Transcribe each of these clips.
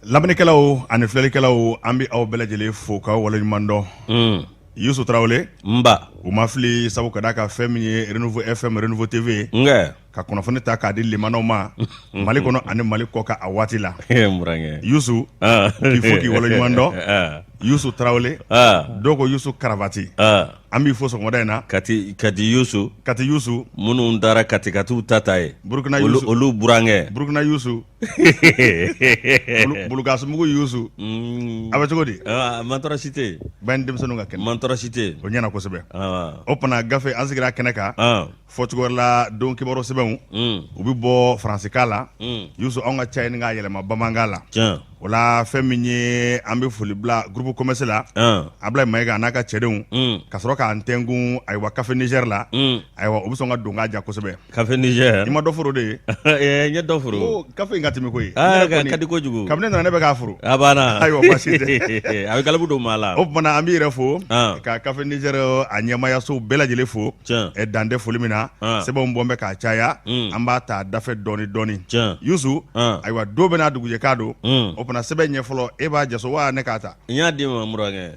Lamɛnnikɛlaw ani filɛlikɛlaw, an bɛ aw bɛɛ lajɛlen fo k'aw waleɲuman dɔn. Yusu Tarawele. Nba. U ma fili, sabu ka d'a kan fɛn min ye Renouveau FM, Renouveau TV ye, ka kunnafoni ta k'a di limanaw ma Mali kɔnɔ ani Mali kɔkan a waati la. Yusu, k'i fo k'i waleɲuman dɔn. Yusu Tarawele, dɔw ko Yusu Karavati, an b'i fo sɔgɔmada in na. Kati, Kati Yusu. Kati Yusu. Minnu taara Kati ka t'u ta ta ye. Burukina Yusu. Olu burankɛ. Burukina Yusu. Bulukasumugu Yusu. A bɛ cogo di? Man tɔɔrɔ si tɛ yen. Ba ni denmisɛnninw ka kɛnɛ. Man tɔɔrɔ si tɛ yen. O ɲɛna kosɛbɛ. O tuma gafe an sigira kɛnɛ kan. Fɔcogo wɛrɛ la, don kibaru sɛbɛnw, u bɛ bɔ faransikan la. Yusu, anw ka ca ɲini k'a yɛlɛma bamanankan la. O la, fɛn min ye, an bɛ foli bila groupe commerce la, Ablaye Mayiga a n'a ka cɛdenw, ka sɔrɔ k'an tɛnkun, ayiwa, Café Niger la. Ayiwa, u bɛ sɔn ka don k'a ja kosɛbɛ. Café Niger. I ma dɔ foro de ye? N ye dɔ foro. Kafe in ka timi koyi. Ka di kojugu. Kabini ne nana, ne bɛ k'a foro. A banna. Ayiwa, baasi tɛ. A bɛ galabu don maa la. O tuma na, an b'i yɛrɛ fo ka Café Niger a ɲɛmaayaso bɛɛ lajɛlen fo. Dan tɛ foli min na, sɛbɛnw bɔn bɛ k'a caya, an b'a ta dafɛ dɔɔni dɔɔni. Yusu, ayiwa, don bɛɛ n'a dugujɛkan don. O tuma, sɛbɛn ɲɛ fɔlɔ, e b'a jaso wa ne k'a ta? N y'a d'i ma, n burankɛ.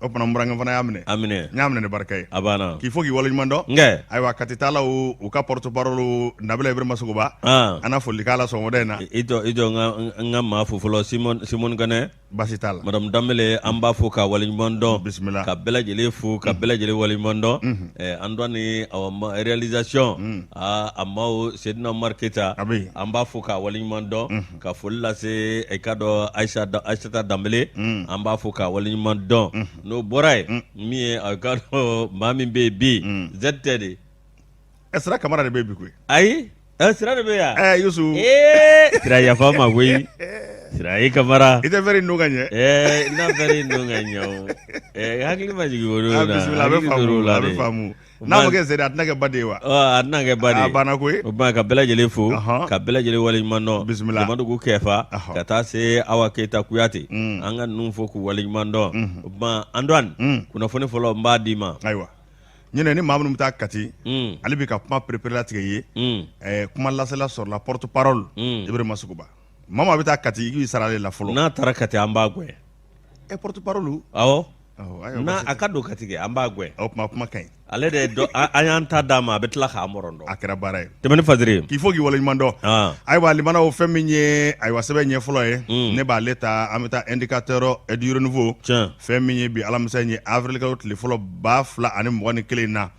O tuma, n burankɛ fana y'a minɛ. A minɛ. N y'a minɛ ni barika ye. A banna. K'i fo k'i waleɲuman dɔn. Nkɛ. Ayiwa, Katitalaw, u ka porte parole Nabila Ibrahima Sogoba, an na foli k'a la sɔgɔmada in na. I jɔ, i jɔ, n ka maa fo fɔlɔ, Simone Kanɛ. Baasi t'a la. Madame Danbele, an b'a fo k'a waleɲuman dɔn. Bisimila. Ka bɛɛ lajɛlen fo, ka bɛɛ lajɛlen waleɲuman dɔn. Antoine, awa, réalisation, aa, a maaw Sedina Umaru Keyita. A bɛ yen. An b'a fo k'a waleɲuman dɔn. Ka foli lase i k'a dɔn Ayisata Danbele, an b'a fo k'a waleɲuman dɔn. N'o bɔra yen, min ye a k'a dɔn maa min bɛ yen bi, Z tɛ de. Ɛ, Sira Kamara de bɛ yen bi koyi. Ayi, Sira de bɛ yan. Ɛ Yusu. Ee Sira, yafa n ma koyi. Sira i Kamara. I tɛ verre in don ka ɲɛ. Ɛɛ, n na verre in don ka ɲɛ o. Hakili ma jigin o don na. Bisimila, a bɛ faamu, a bɛ faamu. N'a ma kɛ Z ye, a tɛna kɛ ba de ye wa? A tɛna kɛ ba de ye. A banna koyi. O tuma, ka bɛɛ lajɛlen fo, ka bɛɛ lajɛlen waleɲuman dɔn. Bisimila. Jamadugu Kɛfa, ka taa se Awa Keyita Kuyate, an ka ninnu fo k'u waleɲuman dɔn. O tuma, Antoine, kunnafoni fɔlɔ, n b'a d'i ma. Ayiwa, ɲinɛ ni maa minnu bɛ taa Kati, ale bɛ ka kuma pereperelatigɛ i ye, kuma lasela sɔrɔla porte parole Ibrahima Sogoba. Maa maa bɛ taa Kati, i k'i sara ale la fɔlɔ. N'a taara Kati, an b'a gɛn. Ɛ, porte parole. Awɔ. N'a a ka don Kati kɛ, an b'a gɛn. O kuma, kuma ka ɲi. Ale de ye an y'an ta d'a ma, a bɛ tila k'an mɔrɔntɔ. A kɛra baara ye. Tɛmɛ ni Fadiri ye. K'i fo k'i waleɲuman dɔn. Ayiwa, limanaw, fɛn min ye, ayiwa, sɛbɛn ɲɛ fɔlɔ ye, ne b'ale ta, an bɛ taa Indicateur du Renouveau. Fɛn min ye bi alamisa in ye, avril kalo tile fɔlɔ 2021 na,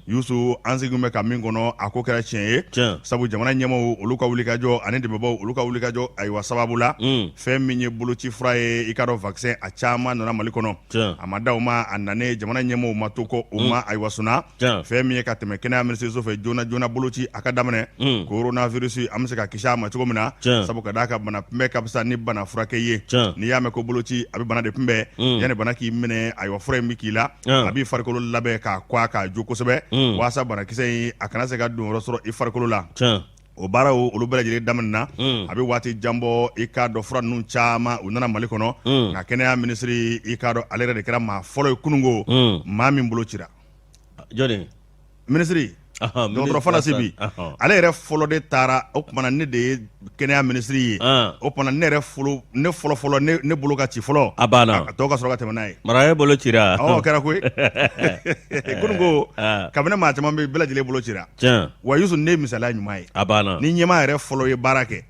Yusu, an sigilen bɛ ka min kɔnɔ, a ko kɛra tiɲɛ ye, sabu jamana ɲɛmaaw, olu ka wulikajɔ ani dɛmɛbaaw, olu ka wulikajɔ, ayiwa, sababu la, fɛn min ye boloci fura ye, i k'a dɔn vaccin a caman nana Mali kɔnɔ. A ma da o ma, a nanen, jamana ɲɛmaaw ma to kɔ, u ma, ayiwa, suna fɛn min ye ka tɛmɛ kɛnɛya minisiriso fɛ joona joona, boloci a ka daminɛ, coronavirus an bɛ se ka kisi a ma cogo min na, sabu ka d'a kan bana kunbɛn ka fisa ni bana furakɛ ye. N'i y'a mɛn ko boloci, a bɛ bana de kunbɛn yanni bana k'i minɛ. Ayiwa, fura in bɛ k'i la, a b'i farikolo labɛn k'a k'a k'a jo kosɛbɛ, walasa banakisɛ in a kana se ka don yɔrɔ sɔrɔ i farikolo la. O baaraw, olu bɛɛ lajɛlen daminɛna, a bɛ waati jan bɔ. I k'a dɔn fura ninnu caman, u nana Mali kɔnɔ, nka kɛnɛya minisiri, i k'a dɔn ale yɛrɛ de kɛra maa fɔlɔ ye kununko maa min bolo cira. Jɔn? Minisiri dɔgɔtɔrɔ Fanta Sibi, ale yɛrɛ fɔlɔ de taara. O tuma na, ne de ye kɛnɛya minisiri ye, o tuma ne yɛrɛ ne fɔlɔ fɔlɔ, ne bolo ka ci fɔlɔ. A banna. A tɔw ka sɔrɔ ka tɛmɛ n'a ye. Mara bolo cira. O kɛra koyi kununko, kabini maa caman bɛ, bɛɛ lajɛlen bolo cira. Wa Yusu, ne ye misaliya ɲuman ye. A banna. Ni ɲɛmaa yɛrɛ fɔlɔ ye baara kɛ,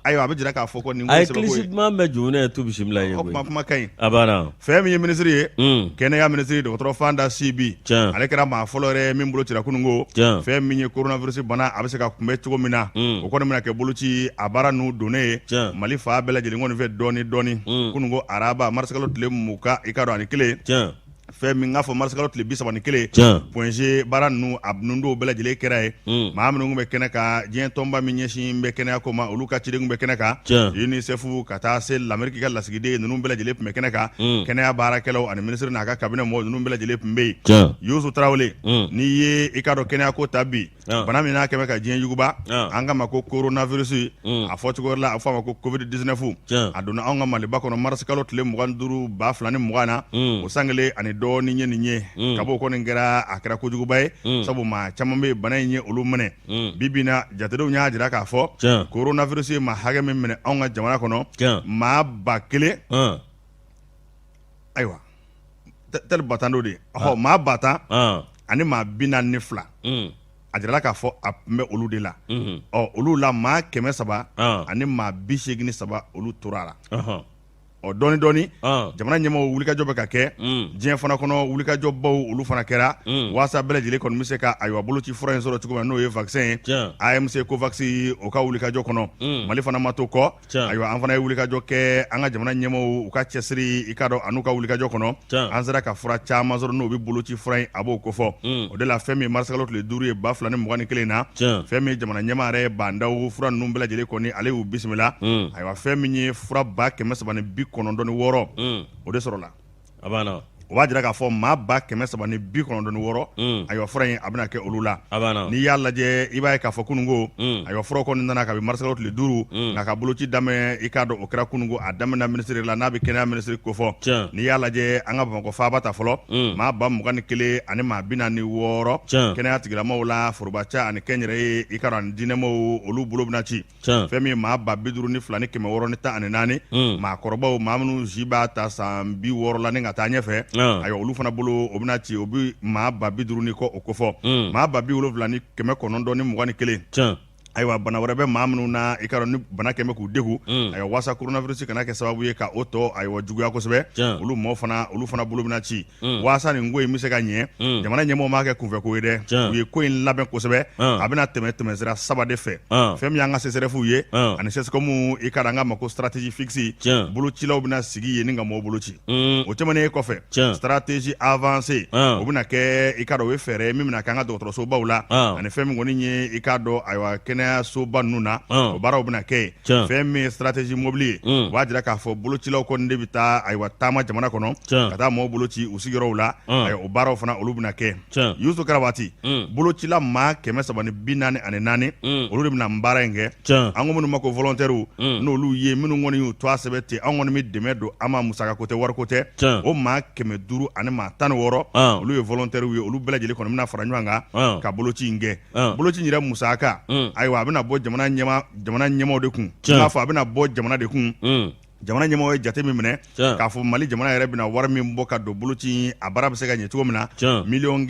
ayiwa, a bɛ jira k'a fɔ ko nin a ye kilisi duman bɛ jumɛn ye, tu bisimila ye. O kuma, kuma ka ɲi. A banna. Fɛn min ye minisiri ye, kɛnɛya minisiri dɔgɔtɔrɔ Fanta Sibi, ale kɛra maa fɔlɔ yɛrɛ min bolo cira kununko. Fɛn min ye coronavirus bana, a bɛ se ka kunbɛn cogo min na, o kɔni bɛna kɛ boloci a baara ninnu donnen ye Mali fan bɛɛ lajɛlen kɔni fɛ dɔɔni dɔɔni kununko araba, marisikalo tile 21, i k'a dɔn ani kelen, fɛn min k'a fɔ marisikalo tile 31, Point G baara ninnu, a ninnu dɔw bɛɛ lajɛlen kɛra ye. Maa minnu bɛ kɛnɛ kan, diɲɛ tɔnba min ɲɛsin bɛ kɛnɛya ko ma, olu ka ciden bɛ kɛnɛ kan, UNICEF ka taa se Lameriki ka lasigiden ninnu bɛɛ lajɛlen tun bɛ kɛnɛ kan, kɛnɛya baarakɛlaw ani minisiri n'a ka kabinɛ mɔgɔw ninnu bɛɛ lajɛlen tun bɛ yen. Yusu Tarawele, n'i ye i k'a dɔn kɛnɛya ko ta bi, bana min n'a kɛmɛ ka diɲɛ yuguba, an k'a ma ko coronavirus, a fɔ cogo wɛrɛ la, a fɔ a ma ko covid 19, a donna anw ka Maliba kɔnɔ marisikalo tile 25 2020 na, o san kelen ani dɔɔnin ye nin ye kab'o kɔni kɛra, a kɛra kojuguba ye, sabu maa caman bɛ bana in ye olu minɛ. Bi bi na, jatedenw y'a jira k'a fɔ coronavirus ye maa hakɛ min minɛ anw ka jamana kɔnɔ, maa 1000, ayiwa, tɛli ba tan de, ɔhɔ, maa 10,000 ani maa 42, a jirala k'a fɔ a tun bɛ olu de la. Ɔ, olu la, maa 300 ani maa 83, olu tora a la. Ɔ, dɔɔni dɔɔni, jamana ɲɛmɔgɔw wulikajɔ bɛ ka kɛ. Diɲɛ fana kɔnɔ, wulikajɔbaw olu fana kɛra waasa bɛɛ lajɛlen kɔni bɛ se ka, ayiwa, boloci fura in sɔrɔ cogo min na, n'o ye vaccin ye. AMC COVAX o ka wulikajɔ kɔnɔ, Mali fana ma to kɔ. Ayiwa, an fana ye wulikajɔ kɛ. An ka jamana ɲɛmɔgɔw u ka cɛsiri, i k'a dɔn, an'u ka wulikajɔ kɔnɔ, an sera ka fura caman sɔrɔ, n'o bɛ boloci fura in, a b'o kofɔ. O de la, fɛn min marisikalo tile 5 ye 2021 na, fɛn min jamana ɲɛmaa yɛrɛ ye Bah N'Daw, fura ninnu bɛɛ lajɛlen kɔni, ale y'u bisimila. Ayiwa, fɛn min ye fura 396,000, o de sɔrɔla. A banna. O b'a jira k'a fɔ maa 396,000, ayiwa, fura in a bɛna kɛ olu la. A banna. N'i y'a lajɛ, i b'a ye k'a fɔ kununko, ayiwa, fura kɔni nana kabi marisikalo tile 5, nka ka boloci daminɛ, i k'a dɔn, o kɛra kununko. A daminɛ minisiri la, n'a bɛ kɛnɛya minisiri kofɔ. N'i y'a lajɛ, an ka Bamakɔ faaba ta fɔlɔ, maa 21,000 ani maa 46, kɛnɛya tigilamaaw la, forobaca ani kɛnyɛrɛye, i k'a dɔn, ani diinɛmaaw, olu bolo bɛna ci. Fɛn min maa 52,614, maakɔrɔbaw, maa minnu si b'a ta san 60 la ni ka taa ɲɛfɛ, ayiwa, olu fana bolo o bɛna ci, o bɛ maa 50,000 ni kɔ o kofɔ, maa 79,921. Ayiwa, bana wɛrɛ bɛ maa minnu na, i k'a dɔn, ni bana kɛlen bɛ k'u degun, ayiwa, waasa coronavirus kana kɛ sababu ye ka o tɔ, ayiwa, juguya kosɛbɛ, olu maaw fana, olu fana bolo bɛna ci. Waasa nin ko in bɛ se ka ɲɛ, jamana ɲɛmɔgɔw m'a kɛ kunfɛko ye dɛ, u ye ko in labɛn kosɛbɛ. A bɛna tɛmɛ tɛmɛsira saba de fɛ. Fɛn min y'an ka CSRéf ye ani CSCOM, i k'a dɔn, an k'a ma ko stratégie fixe, bolocilaw bɛna sigi yen ni ka maaw bolo ci. O tɛmɛnen kɔfɛ, stratégie avancée, o bɛna kɛ, i k'a dɔn, o ye fɛɛrɛ ye min bɛna kɛ an ka dɔgɔtɔrɔsobaw la, ani fɛn min kɔni ye, i k'a dɔn, ayiwa, kɛnɛyasoba ninnu na, o baaraw bɛna kɛ yen. Fɛn min ye stratégie mobile ye, o b'a jira k'a fɔ bolocilaw kɔni de bɛ taa, ayiwa, taama jamana kɔnɔ ka taa maaw bolo ci u sigiyɔrɔw la. Ayiwa, o baaraw fana, olu bɛna kɛ. Yusu Karawati, bolocila maa 344, olu de bɛna baara in kɛ. An ko minnu ma ko volontaires, n'olu ye minnu kɔni y'u to a sɛbɛ ten, an kɔni bɛ dɛmɛ don an ma, musaka ko tɛ, wariko tɛ, o maa 500 ani maa 16, olu ye volontaires ye. Olu bɛɛ lajɛlen kɔni bɛna fara ɲɔgɔn kan ka boloci in kɛ. Boloci in yɛrɛ musaka, ayiwa, a bɛna bɔ jamana ɲɛmaaw de kun. N b'a fɔ a bɛna bɔ jamana de kun. Jamana ɲɛmɔgɔ ye jate min minɛ k'a fɔ Mali jamana yɛrɛ bɛna wari min bɔ ka don boloci, a baara bɛ se ka ɲɛ cogo min na, 294 miliyɔn,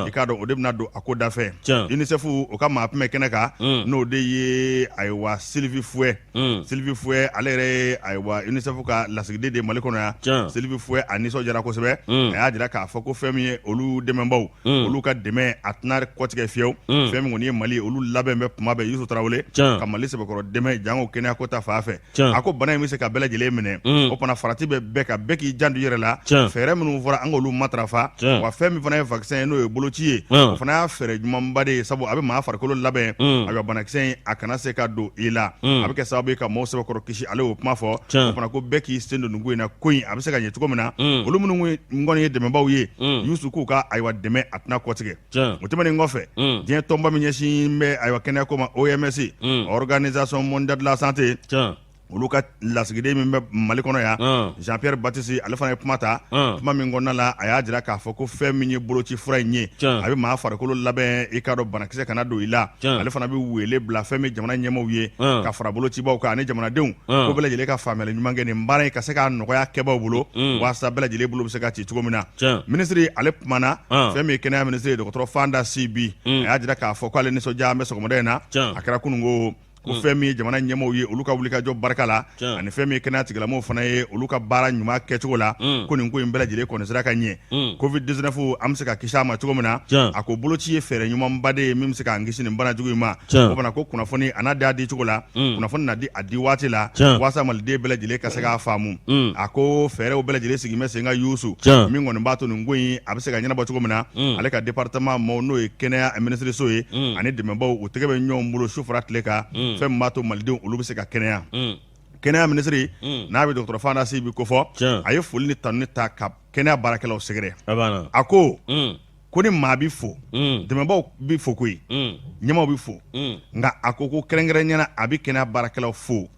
i k'a dɔn, o de bɛna don a ko dafɛ. UNICEF o ka maa tun bɛ kɛnɛ kan, n'o de ye, ayiwa, Sylvie Foué. Sylvie Foué, ale yɛrɛ ye, ayiwa, UNICEF ka lasigiden de Mali kɔnɔ yan. Sylvie Foué, a nisɔndiyara kosɛbɛ. A y'a jira k'a fɔ ko fɛn min ye olu dɛmɛbaw, olu ka dɛmɛ a tɛna kɔtigɛ fiyewu. Fɛn min kɔni ye Mali, olu labɛn bɛ kuma bɛɛ, Yusu Tarawele, ka Mali sɛbɛkɔrɔ dɛmɛ jango kɛnɛya ko ta fan fɛ. A ko bana in bɛ se ka bɛɛ lajɛlen minɛ, o fana farati bɛ bɛɛ kan, bɛɛ k'i janto i yɛrɛ la. Fɛɛrɛ minnu fɔra, an k'olu matarafa. Wa fɛn min fana ye vaccin ye, n'o ye boloci ye, o fana y'a fɛɛrɛ ɲumanba de ye, sabu a bɛ maa farikolo labɛn, ayiwa, banakisɛ in a kana se ka don i la, a bɛ kɛ sababu ye ka maaw sɛbɛkɔrɔ kisi. Ale y'o kuma fɔ. O fana ko bɛɛ k'i sen don nin ko in na, ko in a bɛ se ka ɲɛ cogo min na. Olu minnu kɔni ye dɛmɛbaw ye, Yusu k'u ka, ayiwa, dɛmɛ a tɛna kɔtigɛ. O tɛmɛnen kɔfɛ, diɲɛ tɔnba min ɲɛsin bɛ, ayiwa, kɛnɛya ko ma, OMS, Organisation mondiale de la santé, olu ka lasigiden min bɛ Mali kɔnɔ yan, Jean Pierre Baptiste, ale fana ye kuma ta. Kuma min kɔnɔna la, a y'a jira k'a fɔ ko fɛn min ye boloci fura in ye, a bɛ maa farikolo labɛn, i k'a dɔn, banakisɛ kana don i la. Ale fana bɛ wele bila fɛn min jamana ɲɛmaaw ye, ka fara bolocibaw kan ani jamanadenw, ko bɛɛ lajɛlen ka faamuyali ɲuman kɛ nin baara in ka se k'a nɔgɔya kɛbaw bolo, waasa bɛɛ lajɛlen bolo bɛ se ka ci cogo min na. Minisiri ale kumana. Fɛn min ye kɛnɛya minisiri ye, dɔgɔtɔrɔ Fanta Sibi, a y'a jira k'a fɔ k'ale nisɔndiya bɛ sɔgɔmada in na. A kɛra kununko ko fɛn min ye jamana ɲɛmaaw ye, olu ka wulikajɔ barika la, ani fɛn min ye kɛnɛya tigilamɔgɔw fana ye, olu ka baara ɲuman kɛcogo la, ko nin ko in bɛɛ lajɛlen kɔni sera ka ɲɛ. Covid 19, an bɛ se ka kisi a ma cogo min na, a ko boloci ye fɛɛrɛ ɲumanba de ye min bɛ se k'an kisi nin bana jugu in ma. O fana ko kunnafoni a n'a di a di cogo la, kunnafoni na di a di waati la, waasa maliden bɛɛ lajɛlen ka se k'a faamu. A ko fɛɛrɛw bɛɛ lajɛlen sigi bɛ sen kan, Yusu, min kɔni b'a to nin ko in a bɛ se ka ɲɛnabɔ cogo min na. Ale ka département maaw, n'o ye kɛnɛya minisiriso ye, ani dɛmɛbaw, u tɛgɛ bɛ ɲɔgɔn bolo su fara tile kan, fɛn min b'a to malidenw olu bɛ se ka kɛnɛya. Kɛnɛya minisiri, n'a bɛ dɔgɔtɔrɔ Fanta Sibi kofɔ, a ye foli ni tanuni ta ka kɛnɛya baarakɛlaw sɛgɛrɛ. A ko Ko ni maa bɛ fo, dɛmɛbaaw bɛ fo koyi, ɲɛmaaw bɛ fo, nka a ko ko kɛrɛnkɛrɛnnenya la a bɛ kɛnɛya baarakɛlaw fo,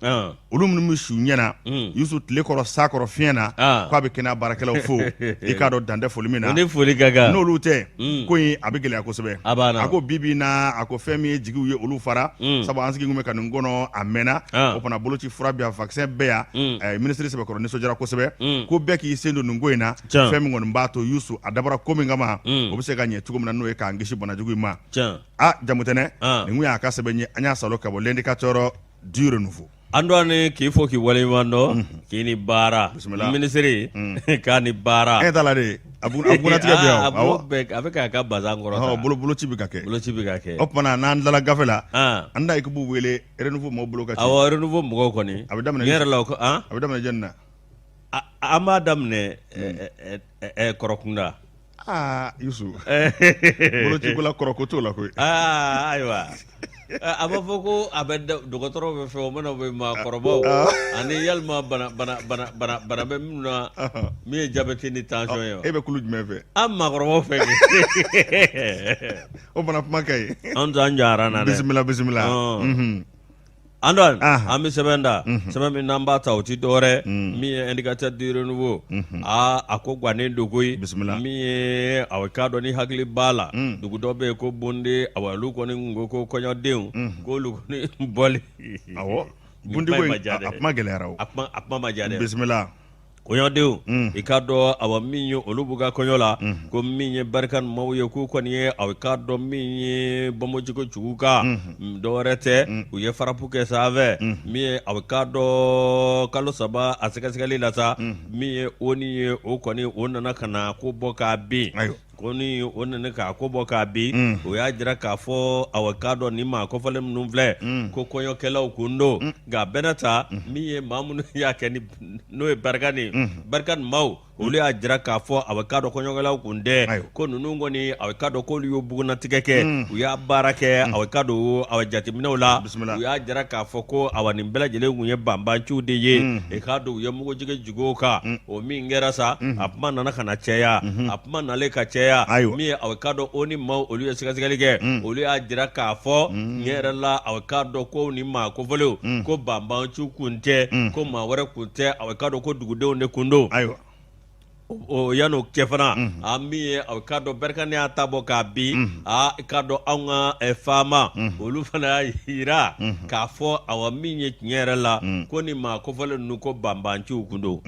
olu minnu bɛ su ɲɛ na, Yusu, tile kɔrɔ, sa kɔrɔ, fiɲɛ na, k'a bɛ kɛnɛya baarakɛlaw fo. I k'a dɔn dan tɛ foli min na, ni foli ka kan. N'olu tɛ, ko in a bɛ gɛlɛya kosɛbɛ. A ko bi bi na, a ko fɛn min ye jigiw ye, olu fara, sabu an sigi kun bɛ ka nin kɔnɔ a mɛnna. O fana boloci fura bɛ yan, vaccin bɛ yan. Minisiri sɛbɛkɔrɔ nisɔndiyara kosɛbɛ, ko bɛɛ k'i sen don nin ko in na. Fɛn min kɔni b'a to, Yusu, a dabɔra ko min kama, o bɛ se ka ɲɛ cogo min na, n'o ye k'an kisi banajugu in ma. Aa, Jamutɛnɛ, nin kun y'a ka sɛbɛn ye, an y'a sɔrɔ ka bɔ L'Indicateur du Renouveau. Antoine, k'i fo k'i waleɲuman dɔn, k'i ni baara. Minisiri, k'a ni baara. E t'a la de, a bugunnatigɛ bɛ yan. A bɛ k'a ka bazan kɔrɔ. Boloci bɛ ka kɛ. Boloci bɛ ka kɛ. O tuma na, n'an tilala gafe la, an da équipe wele, Renouveau mɔgɔw bolo ka ci. Awɔ, Renouveau mɔgɔw kɔni. A bɛ daminɛ yɛrɛ la. A bɛ daminɛ jɔni na? An b'a daminɛ kɔrɔkunda. Aa Yusu, bolociko la kɔrɔko t'o la koyi. Aa ayiwa, a b'a fɔ ko a bɛ dɔgɔtɔrɔ bɛ fɛ o mana bɔ yen, maakɔrɔbaw ani yalima bana bɛ minnu na, min ye jabɛti ni tansiyɔn ye wa? E bɛ kulu jumɛn fɛ? An maakɔrɔbaw fɛ. O fana kuma ka ɲi. An t'an jɔ aran na dɛ. Bisimila, bisimila. Antoine, an bɛ sɛbɛn da, sɛbɛn min n'an b'a ta, o tɛ dɔwɛrɛ min ye Indicateur du Renouveau. Aa, a ko gannen don koyi. Bisimila. Min ye, awa, k'a dɔn ni hakili b'a la, dugu dɔ bɛ yen ko Bonde. Awa, olu kɔni ko kɔɲɔdenw k'olu kɔni bɔli. Awɔ, Bundi ko in, a kuma gɛlɛyara o. A kuma ma diya dɛ. Bisimila. Kɔɲɔdenw, i k'a dɔn, awa, min ye olu b'u ka kɔɲɔ la, ko min ye Barkhane maaw ye, k'u kɔni ye, aw k'a dɔn, min ye bɔnbɔjiko jugu kan, dɔwɛrɛ tɛ, u ye frappe kɛ sanfɛ. Min ye, aw k'a dɔn, kalo 3 a sɛgɛsɛgɛli la sa, min ye ONU ye, o kɔni o nana ka na ko bɔ k'a bin. Ko ni o nana k'a ko bɔ k'a bin, o y'a jira k'a fɔ, awa, k'a dɔn ni maa kofɔlen minnu filɛ, ko kɔɲɔkɛlaw kun don. Nka bɛɛ n'a ta, min ye maa minnu y'a kɛ ni n'o ye Barkhane, Barkhane maaw, olu y'a jira k'a fɔ, awa, k'a dɔn kɔɲɔkɛlaw kun tɛ, ko ninnu kɔni, awa, k'a dɔn k'olu y'o bugunnatigɛ kɛ, u y'a baara kɛ. Awa, k'a dɔn, awa, jateminɛw la, u y'a jira k'a fɔ ko, awa, nin bɛɛ lajɛlen kun ye banbanciw de ye. I k'a dɔn u ye mugujigi jigin o kan. O min kɛra sa, a kuma nana ka na caya. A kuma nalen ka caya, min ye, aw k'a dɔn, ONU maaw, olu ye sɛgɛsɛgɛli kɛ, olu y'a jira k'a fɔ tiɲɛ yɛrɛ la, aw k'a dɔn ko ni maa kofɔlenw, ko banbanciw kun tɛ, ko maa wɛrɛ kun tɛ, aw k'a dɔn ko dugudenw de kun don. Ayiwa. Yan'o cɛ fana, a min ye, aw k'a dɔn, Barkhane y'a ta bɔ k'a bin. Aa, i k'a dɔn anw ka faama, olu fana y'a jira k'a fɔ, awa, min ye tiɲɛ yɛrɛ la, ko ni maa kofɔlen ninnu, ko banbanciw kun don.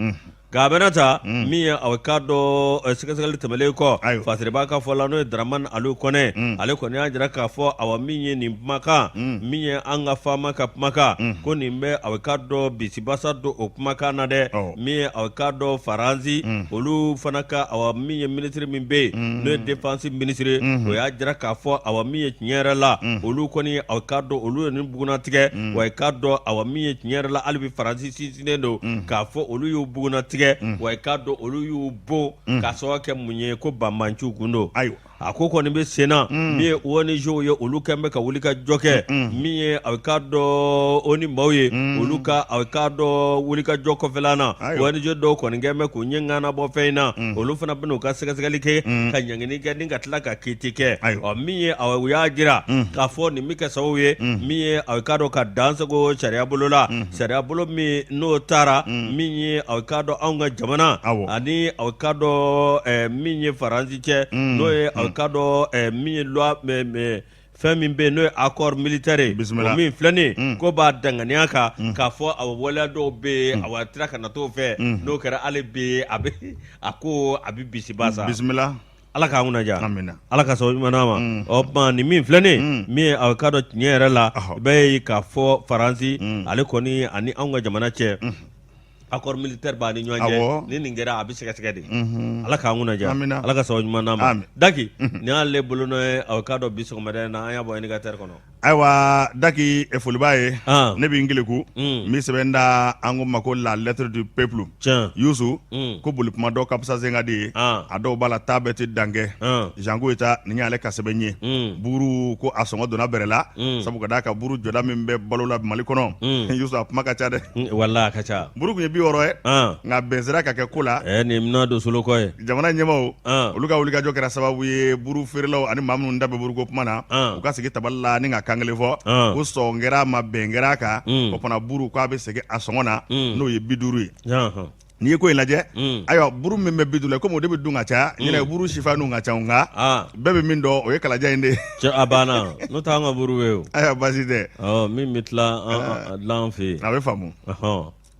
Nka a bɛna ta min ye, aw k'a dɔn, sɛgɛsɛgɛli tɛmɛnen kɔ, fasiriba ka fɔ la, n'o ye Dramane Aliou Kone, ale kɔni y'a jira k'a fɔ, awa, min ye nin kumakan, min ye an ka faama ka kumakan, ko nin bɛ, aw k'a dɔn, bisibasa don o kumakan na dɛ. Min ye, aw k'a dɔn, Faransi, olu fana ka, awa, min ye minisiri min bɛ yen, n'o ye défense minisiri, o y'a jira k'a fɔ, awa, min ye tiɲɛ yɛrɛ la, olu kɔni, aw k'a dɔn, olu ye nin bugunnatigɛ. Wa i k'a dɔn, awa, min ye tiɲɛ yɛrɛ la, hali bi Faransi sinsinnen don k'a fɔ olu y'u bugunnatigɛ, wa i k'a dɔn olu y'u bon k'a sababu kɛ mun ye, ko banbanciw kun don. Ayiwa. A ko kɔni bɛ sen na. Min ye ONG ye, olu kɛlen bɛ ka wuli ka jɔ kɛ. Min ye, aw k'a dɔn, ONU maaw ye, olu ka, aw k'a dɔn, wuli ka jɔ kɔfɛla na, ONG dɔw kɔni kɛlen bɛ k'u ɲɛ ŋana bɔ fɛn in na. Olu fana bɛna u ka sɛgɛsɛgɛli kɛ, ka ɲangini kɛ ni ka tila ka kiti kɛ. Ɔ, min ye, u y'a jira k'a fɔ nin bɛ kɛ sababu ye, min ye, aw k'a dɔn, ka dan sago sariya bolo la, sariya bolo min n'o taara, min ye, aw k'a dɔn, anw ka jamana ani, aw k'a dɔn, min ye Faransi cɛ, n'o ye, aw k'a dɔn, min ye loi, fɛn min bɛ yen n'o ye accord militaire ye, o min filɛ nin ye, ko b'a danganiya kan k'a fɔ, a waleya dɔw bɛ yen, a tira ka na t'o fɛ. N'o kɛra, hali bi a bɛ a ko a bɛ bisibasa. Bisimila. Ala k'an kunna diya. Ala ka sababu ɲuman d'an ma. O tuma nin min filɛ nin, min ye, aw k'a dɔn, tiɲɛ yɛrɛ la, i b'a ye k'a fɔ Faransi, ale kɔni ani anw ka jamana cɛ, accord militaire b'a ni ɲɔgɔn cɛ. Ni nin kɛra, a bɛ sɛgɛsɛgɛ de. Ala k'an kunna diya, Ala ka sababu ɲuman d'an ma. Daki, nin y'ale bolonɔ ye, aw k'a dɔn, bi sɔgɔmada in na, an y'a bɔ Indicateur kɔnɔ. Ayiwa Daki, foli b'a ye. Ne bɛ n keleku n bɛ sɛbɛn da an ko ma ko La Lettre du Peuple. Yusu ko boli kuma dɔ ka fisa sen ka di ye, a dɔw b'a la taa bɛɛ tɛ dan kɛ. Jean Goyita, nin y'ale ka sɛbɛn ye. Buru ko a sɔngɔ donna bɛrɛ la, sabu ka d'a kan buru jɔda min bɛ balo la Mali kɔnɔ, Yusu, a kuma ka ca dɛ. Wala a ka ca. Buru tun ye 60 ye, nka bɛn sera ka kɛ ko la. Nin bɛna don solo kɔ ye. Jamana ɲɛmaaw, olu ka wulikajɔ kɛra sababu ye buru feerelaw ani maa minnu da bɛ buruko kuma na, u ka sigi tabali la ni ka kan kelen fɔ ko sɔn kɛra a ma, bɛn kɛra a kan. O fana buru k'a bɛ segin a sɔngɔ na, n'o ye 50 ye. N'i ye ko in lajɛ, ayiwa, buru min bɛ 50 la, komi o de bɛ dun ka caya ɲinɛ, buru sifa ninnu ka ca, nka bɛɛ bɛ min dɔn, o ye kalajan in de ye. A banna, n'o tɛ an ka buru bɛ yen. Ayiwa, baasi tɛ. Min bɛ dilan an fɛ yen, a bɛ faamu.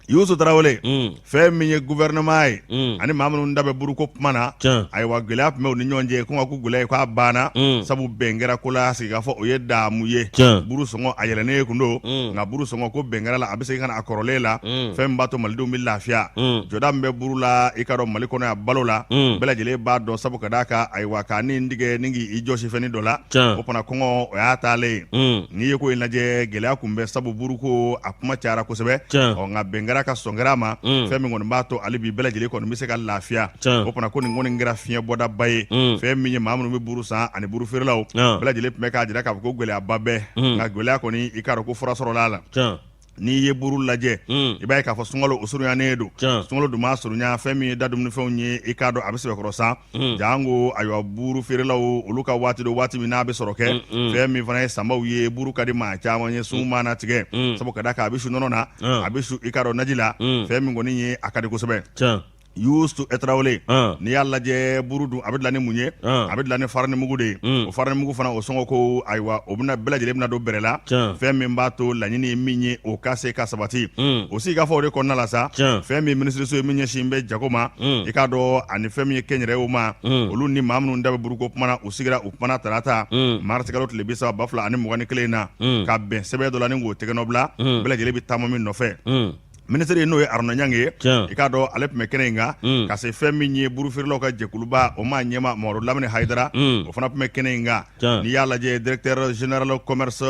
Yusu Tarawele, fɛn min ye gouvernement ye ani maa minnu da bɛ buruko kuma na, ayiwa, gɛlɛya tun bɛ u ni ɲɔgɔn cɛ. Ko nka ko gɛlɛya k'a banna, sabu bɛn kɛra ko la. Sigikafɔ o ye daamu ye. Buru sɔngɔ a yɛlɛnnen kun don, nka buru sɔngɔ ko bɛn kɛra la, a bɛ segin ka na a kɔrɔlen la, fɛn min b'a to malidenw bɛ lafiya. Jɔda min bɛ buru la, i k'a dɔn, Mali kɔnɔ yan balo la, bɛɛ lajɛlen b'a dɔn, sabu ka d'a kan, ayiwa, k'a ni tigɛ ni k'i jɔsi fɛnnin dɔ la, o fana kɔngɔ o y'a taalen ye. N'i ye ko in lajɛ, gɛlɛya kun bɛ, sabu buruko a kuma cayara kosɛbɛ. Ɔ nka bɛn kɛra ka sɔn kɛra a ma, fɛn min kɔni b'a to hali bi bɛɛ lajɛlen kɔni bɛ se ka lafiya. O fana ko nin kɔni kɛra fiɲɛ bɔdaba ye. Fɛn min ye maa minnu bɛ buru san ani buru feerelaw, bɛɛ lajɛlen tun bɛ k'a jira k'a fɔ ko gɛlɛyaba bɛ, nka gɛlɛya kɔni, i k'a dɔn ko fura sɔrɔla a la. N'i ye buru lajɛ, i b'a ye k'a fɔ sunkalo o surunyanen don. Sunkalo dun maa surunya, fɛn min ye da dumunifɛnw ye, i k'a dɔn a bɛ sɛbɛkɔrɔ san, janko ayiwa buru feerelaw olu ka waati don, waati min n'a bɛ sɔrɔ kɛ. Fɛn min fana ye sanbaw ye, buru ka di maa caman ye sun mana tigɛ, sabu ka d'a kan a bɛ su nɔnɔ na, a bɛ su, i k'a dɔn, naji la. Fɛn min kɔni ye, a ka di kosɛbɛ. Yusu Tarawele, n'i y'a lajɛ, buru dun a bɛ dilan ni mun ye? A bɛ dilan ni farini mugu de ye. O farini mugu fana, o sɔngɔ ko, ayiwa, o bɛna bɛɛ lajɛlen bɛna don bɛrɛ la, fɛn min b'a to laɲini ye min ye, o ka se ka sabati. O sigikafɔ o de kɔnɔna la sa, fɛn min minisiriso ye min ɲɛsin bɛ jago ma, i k'a dɔn, ani fɛn min ye kɛnyɛrɛyew ma, olu ni maa minnu da bɛ buruko kuma na, u sigira, u kumana tarata marisikalo tile 30 2021 na, ka bɛn sɛbɛn dɔ la ni k'o tɛgɛnɔ bila, bɛɛ lajɛlen bɛ taama min nɔfɛ. Minisiri n'o ye Aruna Ɲangi ye, i k'a dɔn, ale tun bɛ kɛnɛ in kan. Ka se fɛn min ye buru feerelaw ka jɛkuluba, o maa ɲɛmaa Mamadu Lamini Hayidara, o fana tun bɛ kɛnɛ in kan. N'i y'a lajɛ, directeur général commerce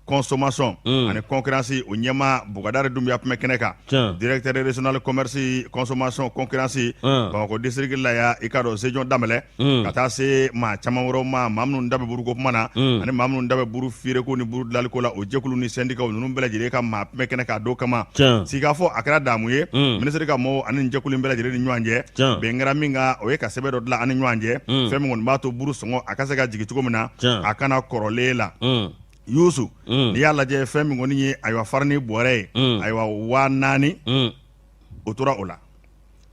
consommation ani concurrence, o ɲɛmaa Bukadari Dunbiya tun bɛ kɛnɛ kan. Directeur régional commerce consommation concurrence Bamakɔ district la yan, i k'a dɔn, Sejɔn Danbɛlɛ, ka taa se maa caman wɛrɛw ma, maa minnu da bɛ buruko kuma na ani maa minnu da bɛ buru feereko ni buru dilanliko la, o jɛkulu ni sɛndikaw ninnu bɛɛ lajɛlen ka maa tun bɛ kɛnɛ kan don kama. Sigikafɔ a kɛra daamu ye minisiri ka mɔɔw ani nin jɛkulu in bɛɛ lajɛlen ni ɲɔgɔn cɛ. Bɛn kɛra min kan, o ye ka sɛbɛn dɔ dilan an ni ɲɔgɔn cɛ, fɛn min kɔni b'a to buru sɔngɔ a ka se ka jigin cogo min na, a kana kɔrɔlen la. Yusu, n'i y'a lajɛ, fɛn min kɔni ye, ayiwa, farini bɔrɛ ye, ayiwa, 4000, o tora o la.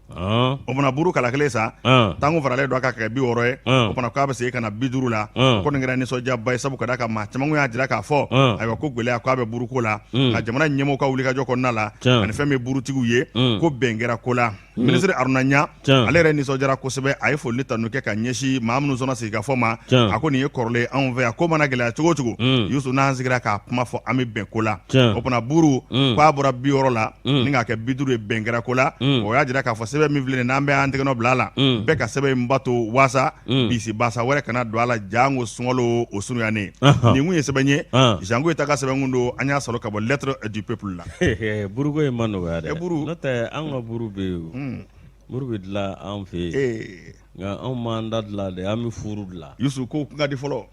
O fana buru kala kelen sa, tanko faralen don a kan ka kɛ 60 ye. O fana k'a bɛ segin ka na 50 la. Ko nin kɛra nisɔndiyaba ye, sabu ka d'a kan maa caman y'a jira k'a fɔ, ayiwa, ko gɛlɛya k'a bɛ buruko la. Nka jamana ɲɛmɔgɔw ka wulikajɔ kɔnɔna la ani fɛn min burutigiw ye, ko bɛn kɛra ko la. Minisiri Aruna Ɲan, ale yɛrɛ nisɔndiyara kosɛbɛ. A ye foli tanu kɛ ka ɲɛsin maa minnu sɔnna sigikafɔ ma. A ko nin ye kɔrɔlen anw fɛ yan, ko mana gɛlɛya cogo o cogo, Yusu, n'an sigira k'a kuma fɔ, an bɛ bɛn ko la. O fana buru k'a bɔra 60 la ni k'a kɛ 50 ye, bɛn kɛra ko la. O y'a jira k'a fɔ sɛbɛn min filɛ nin, n'an bɛɛ y'an tɛgɛnɔ bila a la, bɛɛ ka sɛbɛn in bato waasa bisi basa wɛrɛ kana don a la, janko sunkalo o surunyanen. Nin kun ye sɛbɛn ye, Jean Goyita ka sɛbɛn kun don, an y'a sɔrɔ ka bɔ Lettre du Peuple la. Buruko in ma nɔgɔya dɛ. Buru n'o tɛ, an ka buru bɛ yen, buru bɛ dilan an fɛ yen, nka anw m'an ta dilan dɛ, an bɛ furu dilan. Yusu, ko kun ka di fɔlɔ.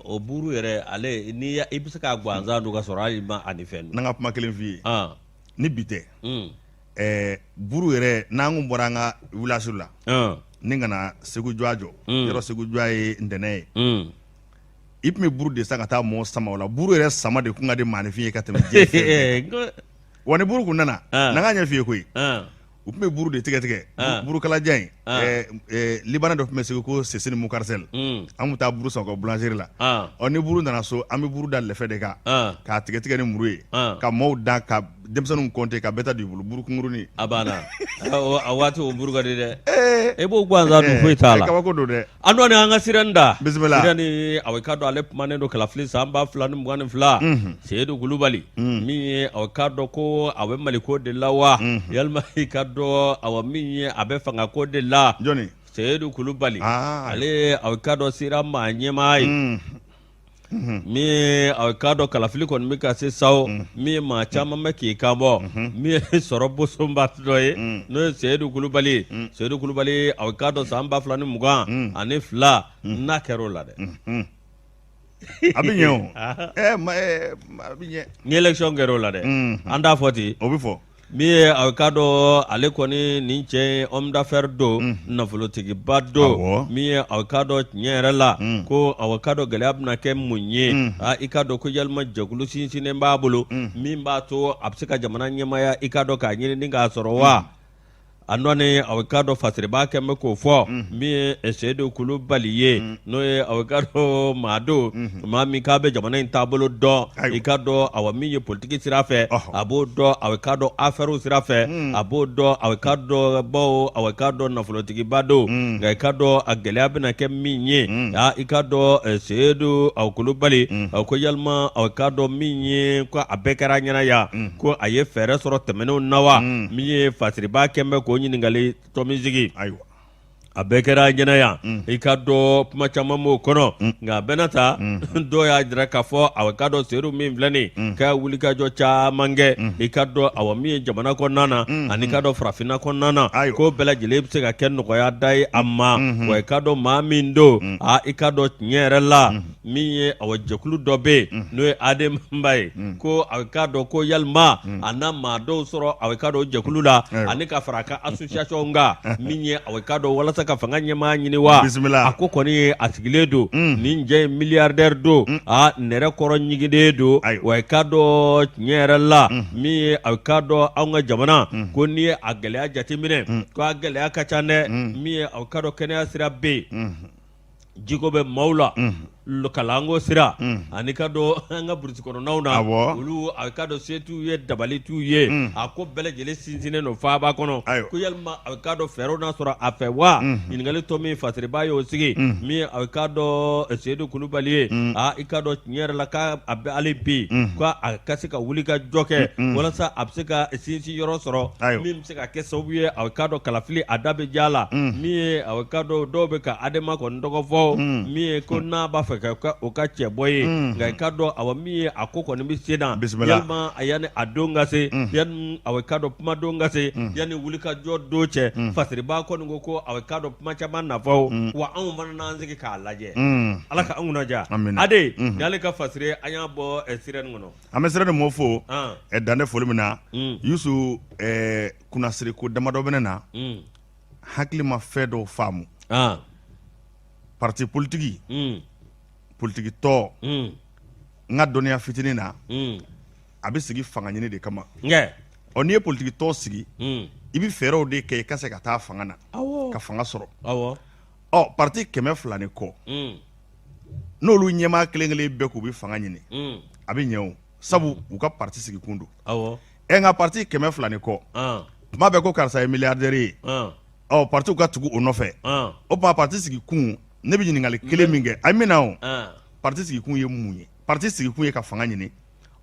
O buru yɛrɛ, ale ni i bɛ se k'a gansan dun ka sɔrɔ hali ma ani fɛn dun. N'an ka kuma kelen f'i ye, ni bi tɛ, buru yɛrɛ, n'an kun bɔra an ka village la ni ka na Segu Jɔ jɔ yɔrɔ, Segu Jɔ ye ntɛnɛn ye, i tun bɛ buru de san ka taa mɔɔ sama o la. Buru yɛrɛ sama de kun ka di maaninfin ye ka tɛmɛ diɲɛ fɛn bɛɛ kan. Wa ni buru kun nana, n'an ka ɲɛ f'i ye koyi, u tun bɛ buru de tigɛ tigɛ, burukalajan in. Libanais dɔ tun bɛ Segu ko Sesini Mukarisɛli, an tun taa buru san u ka boulangerie la. Ɔ ni buru nana so, an bɛ buru da lɛfɛ de kan k'a tigɛ tigɛ ni muru ye, ka maaw dan, ka denmisɛnninw compter, ka bɛɛ ta don i bolo, buru kunkurunin. A banna, a waati o buru ka di dɛ. E b'o gansan dun, foyi t'a la. Kabako don dɛ. An dɔɔni an ka sirɛni da. Bisimila. Sirɛni, aw k'a dɔn, ale kumanen don kalafili san 2022. Seyidu Kulubali, min ye, aw k'a dɔn ko a bɛ Maliko de la wa, yalima i k'a dɔn, awa, min ye a bɛ fangako de la. Jɔnni? Seyidu Kulubali. Ale, aw k'a dɔn, sera maa ɲɛmaa ye. Min ye a k'a dɔn kalafili kɔni bɛ ka se sa o, min ye maa caman bɛ k'i kan bɔ, min ye sɔrɔ bosonba dɔ ye, n'o ye Seyidu Kulubali ye. Seyidu Kulubali, a k'a dɔn san 2022 n'a kɛra o la dɛ, a bɛ ɲɛ o, a bɛ ɲɛ. Ni élection kɛra o la dɛ, an t'a fɔ ten. O bɛ fɔ. Min ye a k'a dɔn ale kɔni nin cɛ ye homme d'affaires don, nafolotigiba don. Min ye a k'a dɔn tiɲɛ yɛrɛ la ko a k'a dɔn gɛlɛya bɛna kɛ mun ye, i k'a dɔn ko yalima jɛkulu sinsinnen b'a bolo min b'a to a bɛ se ka jamana ɲɛmaaya, i k'a dɔn k'a ɲini ni k'a sɔrɔ wa? A nɔni a k'a dɔn fasiriba kɛlen bɛ k'o fɔ. Min ye Seyidu Kulubali ye, n'o ye a k'a dɔn maa don, maa min k'a bɛ jamana in taabolo dɔn, i k'a dɔn awa min ye politiki sira fɛ a b'o dɔn, a k'a dɔn affaires sira fɛ a b'o dɔn, a k'a dɔn bawo a k'a dɔn nafolotigiba don. Nka i k'a dɔn a gɛlɛya bɛna kɛ min ye, i k'a dɔn Seyidu Kulubali ko yalima a k'a dɔn min ye ko a bɛɛ kɛra ɲɛna yan, ko a ye fɛɛrɛ sɔrɔ tɛmɛnenw na wa? Min ye fasiriba kɛlen bɛ k'o ɲininkali tɔmi sigi. Ayiwa, a bɛɛ kɛra ɲɛna yan, i k'a dɔn kuma caman b'o kɔnɔ. Nka a bɛɛ n'a ta, dɔw y'a jira k'a fɔ a k'a dɔn Seyidu min filɛ nin k'a wulikajɔ caman kɛ, i k'a dɔn awa min ye jamana kɔnɔna na ani k'a dɔn farafinna kɔnɔna na, k'o bɛɛ lajɛlen bɛ se ka kɛ nɔgɔya da ye a ma. Wa i k'a dɔn maa min don, aa i k'a dɔn tiɲɛ yɛrɛ la, min ye awa jɛkulu dɔ bɛ yen n'o ye ADEMA ye, ko a k'a dɔn ko yalima a na maa dɔw sɔrɔ a k'a dɔn jɛkulu la ani ka fara a ka association kan min ye a k'a dɔn walasa ka fanga ɲɛmaa ɲini wa? A ko kɔni ye a sigilen don nin cɛ in milliardaire don, a nɛrɛ kɔrɔ ɲiginnen don. Wa i k'a dɔn tiɲɛ yɛrɛ la, min ye a k'a dɔn anw ka jamana ko n'i ye a gɛlɛya jateminɛ, ko a gɛlɛya ka ca dɛ. Min ye a k'a dɔn kɛnɛya sira bɛ yen, jiko bɛ maaw la, kalanko sira, ani k'a dɔn an ka burusi kɔnɔnaw na, olu a k'a dɔn se t'u ye, dabali t'u ye, a ko bɛɛ lajɛlen sinsinnen don faaba kɔnɔ. Ko yalima a k'a dɔn fɛɛrɛw na sɔrɔ a fɛ wa? Ɲininkali tɔ min fasiriba y'o sigi, min a k'a dɔn Seyidu Kulubali ye, aa i k'a dɔn tiɲɛ yɛrɛ la k'a bɛ hali bi ko a ka se ka wuli ka jɔ kɛ walasa a bɛ se ka sinsin yɔrɔ sɔrɔ min se ka kɛ sababu ye a k'a dɔn kalafili a da bɛ ja la. Min ye a k'a dɔn dɔw bɛ ka ADEMA kɔni tɔgɔ fɔ, min ye ko n'a b'a fɛ ka o ka cɛ bɔ ye. Nka i k'a dɔn awa min ye a ko kɔni bɛ sen na, yalima a yanni a don ka se, yanni a k'a dɔn kuma don ka se, yanni wuli ka jɔ don cɛ, fasiriba kɔni ko a k'a dɔn kuma caman nafaw wa anw fana n'an sigi k'a lajɛ. Ala ka an kunna diya. Ade ni ale ka fasiri an y'a bɔ Sirɛni kɔnɔ. An bɛ Sirɛni mɔɔw fo dan tɛ foli min na. Yusu, kunnasiri ko damadɔ bɛ ne na, hakili ma fɛn dɔw faamu. Parti politiki, politiki tɔn, n ka dɔnniya fitinin na, a bɛ sigi fanga ɲini de kama. Ɔ n'i ye politiki tɔn sigi, i bɛ fɛɛrɛw de kɛ i ka se ka taa fanga na, ka fanga sɔrɔ. Ɔ parti 200 ni kɔ, n'olu ɲɛmaa kelen kelen bɛɛ k'u bɛ fanga ɲini, a bɛ ɲɛ o, sabu u ka parti sigi kun don. Ɛ nka parti 200 ni kɔ, tuma bɛɛ ko karisa ye milliardaire ye, ɔ partiw ka tugu o nɔfɛ. O tuma parti sigi kun, ne bɛ ɲininkali kelen min kɛ, a min o parti sigi kun ye mun ye? Parti sigi kun ye ka fanga ɲini.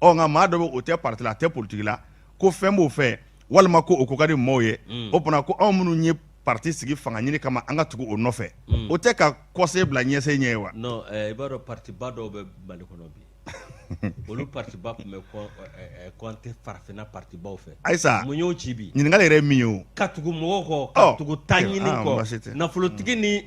Ɔ nka maa dɔ bɛ, o tɛ parti la, a tɛ politiki la, ko fɛn b'o fɛ walima ko o ko ka di maaw ye, o tuma ko anw minnu ye parti sigi fanga ɲini kama, an ka tugu o nɔfɛ, o tɛ ka kɔsen bila ɲɛsen ɲɛ ye wa? Non, i b'a dɔn partiba dɔw bɛ Mali kɔnɔ bi, olu partiba tun bɛ compter farafinna partibaw fɛ. Ayisa, mun y'o ci bi? Ɲininkali yɛrɛ ye min ye o, ka tugu mɔgɔw kɔ, ka tugu ta ɲini kɔ, nafolotigi ni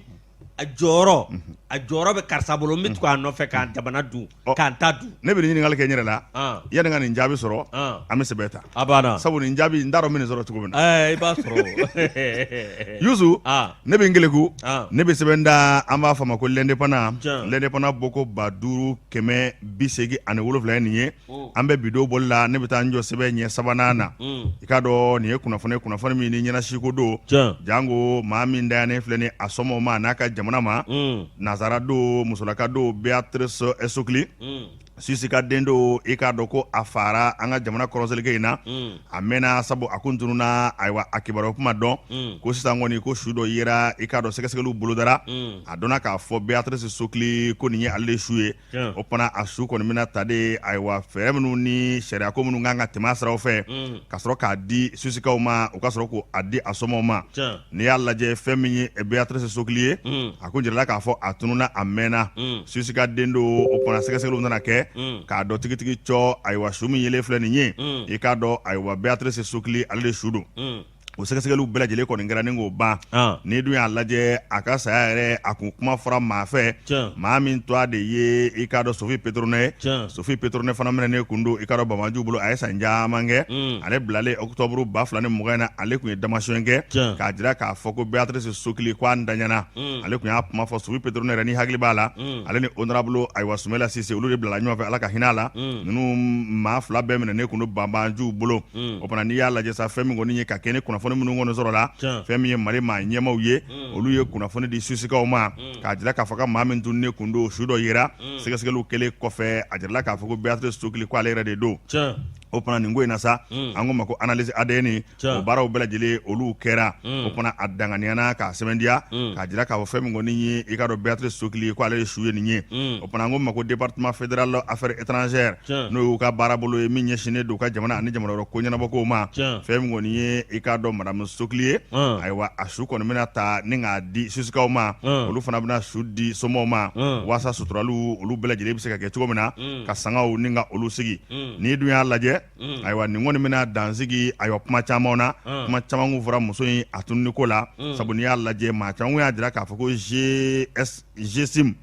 a jɔyɔrɔ, a jɔyɔrɔ bɛ karisa bolo, n bɛ tugu a nɔfɛ k'an jamana dun, k'an ta dun. Ne bɛ nin ɲininkali kɛ n yɛrɛ la. Yanni ka nin jaabi sɔrɔ, an bɛ sɛbɛn ta. A banna. Sabu nin jaabi, n t'a dɔn n bɛ nin sɔrɔ cogo min na. I b'a sɔrɔ. Yusu, ne bɛ n keleku, ne bɛ sɛbɛn da, an b'a fɔ a ma ko L'Indépendant. L'Indépendant bɔko 5187 ye nin ye. An bɛ bi don bɔli la, ne bɛ taa n jɔ sɛbɛn ɲɛ sabanan na. I k'a dɔn nin ye kunnafoni, kunnafoni min ni ɲɛnasiko don, janko maa min dayanen filɛ ni a somɔgɔw ma, n'a ka jamana ma. Nansara don, musolaka don, Béatrice Sokli. Suisse ka den don, i k'a dɔn ko a fara an ka jamana kɔrɔnseleke in na, a mɛnna, sabu a kun tununna. Ayiwa, a kibaruya kuma dɔn ko sisan kɔni ko su dɔ yera, i k'a dɔn sɛgɛsɛgɛliw bolodara, a dɔnna k'a fɔ Beatrice Sokili ko nin ye ale de su ye. O fana a su kɔni bɛna ta de, ayiwa, fɛɛrɛ minnu ni sariyako minnu kan ka tɛmɛ a siraw fɛ, ka sɔrɔ k'a di Suissekaw ma, u ka sɔrɔ k'a di a somɔgɔw ma. N'i y'a lajɛ, fɛn min ye Beatrice Sokili ye, a ko jirala k'a fɔ a tununna a mɛnna. Suisse ka den don. O fana sɛgɛsɛgɛliw nana kɛ k'a dɔn tigitigi cɔ, ayiwa, su min yelen filɛ nin ye, i k'a dɔn, ayiwa, Beatrice Sokili ale de su don. O sɛgɛsɛgɛliw bɛɛ lajɛlen kɔni kɛra ni k'o ban. N'i dun y'a lajɛ, a ka saya yɛrɛ, a kun kuma fɔra maa fɛ, maa min tɔgɔ de ye, i k'a dɔn, Sophie Pétronin. Sophie Pétronin fana minɛnen kun don, i k'a dɔn, banbaanciw bolo. A ye san caman kɛ. Ale bilalen octobre 2020 na, ale tun ye damasiyɛn kɛ k'a jira k'a fɔ ko Beatrice Sokili ko a ntanyana. Ale tun y'a kuma fɔ. Sophie Pétronin yɛrɛ, ni hakili b'a la, ale ni honorable, ayiwa, Soumaïla Cissé, olu de bilala ɲɔgɔn fɛ, Ala ka hinɛ a la. Ninnu maa fila bɛɛ minɛnen kun don banbaanciw bolo. O fana, n'i y'a lajɛ sa, fɛn min kɔni ye ka kɛ ni kunnafoni minnu kɔni sɔrɔla, fɛn min ye Mali maa ɲɛmaaw ye, olu ye kunnafoni di Suissekaw ma k'a jira k'a fɔ ka maa min tununnen kun don, su dɔ yera. Sɛgɛsɛgɛliw kɛlen kɔfɛ, a jirala k'a fɔ ko Beatrice Sokili ko ale yɛrɛ de don. O fana, nin ko in na sa, an ko ma ko analyse ADN, o baaraw bɛɛ lajɛlen olu kɛra. O fana, a danganiyana k'a sɛbɛntiya k'a jira k'a fɔ fɛn min kɔni ye, i k'a dɔn, Beatrice Sokili ko ale de su ye nin ye. O fana, an ko ma ko département fédéral affaires étrangères, n'o y'u ka baarabolo ye min ɲɛsinnen don u ka jamana ani jamana wɛrɛ ko ɲɛnabɔkow ma, fɛn min kɔni ye, i k'a dɔn, madame Sokili ye, ayiwa, a su kɔni bɛna ta ni k'a di Suissekaw ma. Olu fana bɛna su di somɔgɔw ma, waasa suturaliw olu bɛɛ lajɛlen bɛ se ka kɛ cogo min na, ka sangaw ni ka olu sigi. N'i dun y'a lajɛ, ayiwa, nin kɔni bɛna dansigi, ayiwa, kuma caman na. Kuma caman kun fɔra muso in a tununi ko la, sabu n'i y'a lajɛ, maa caman y'a jira k'a fɔ ko GS GSIM,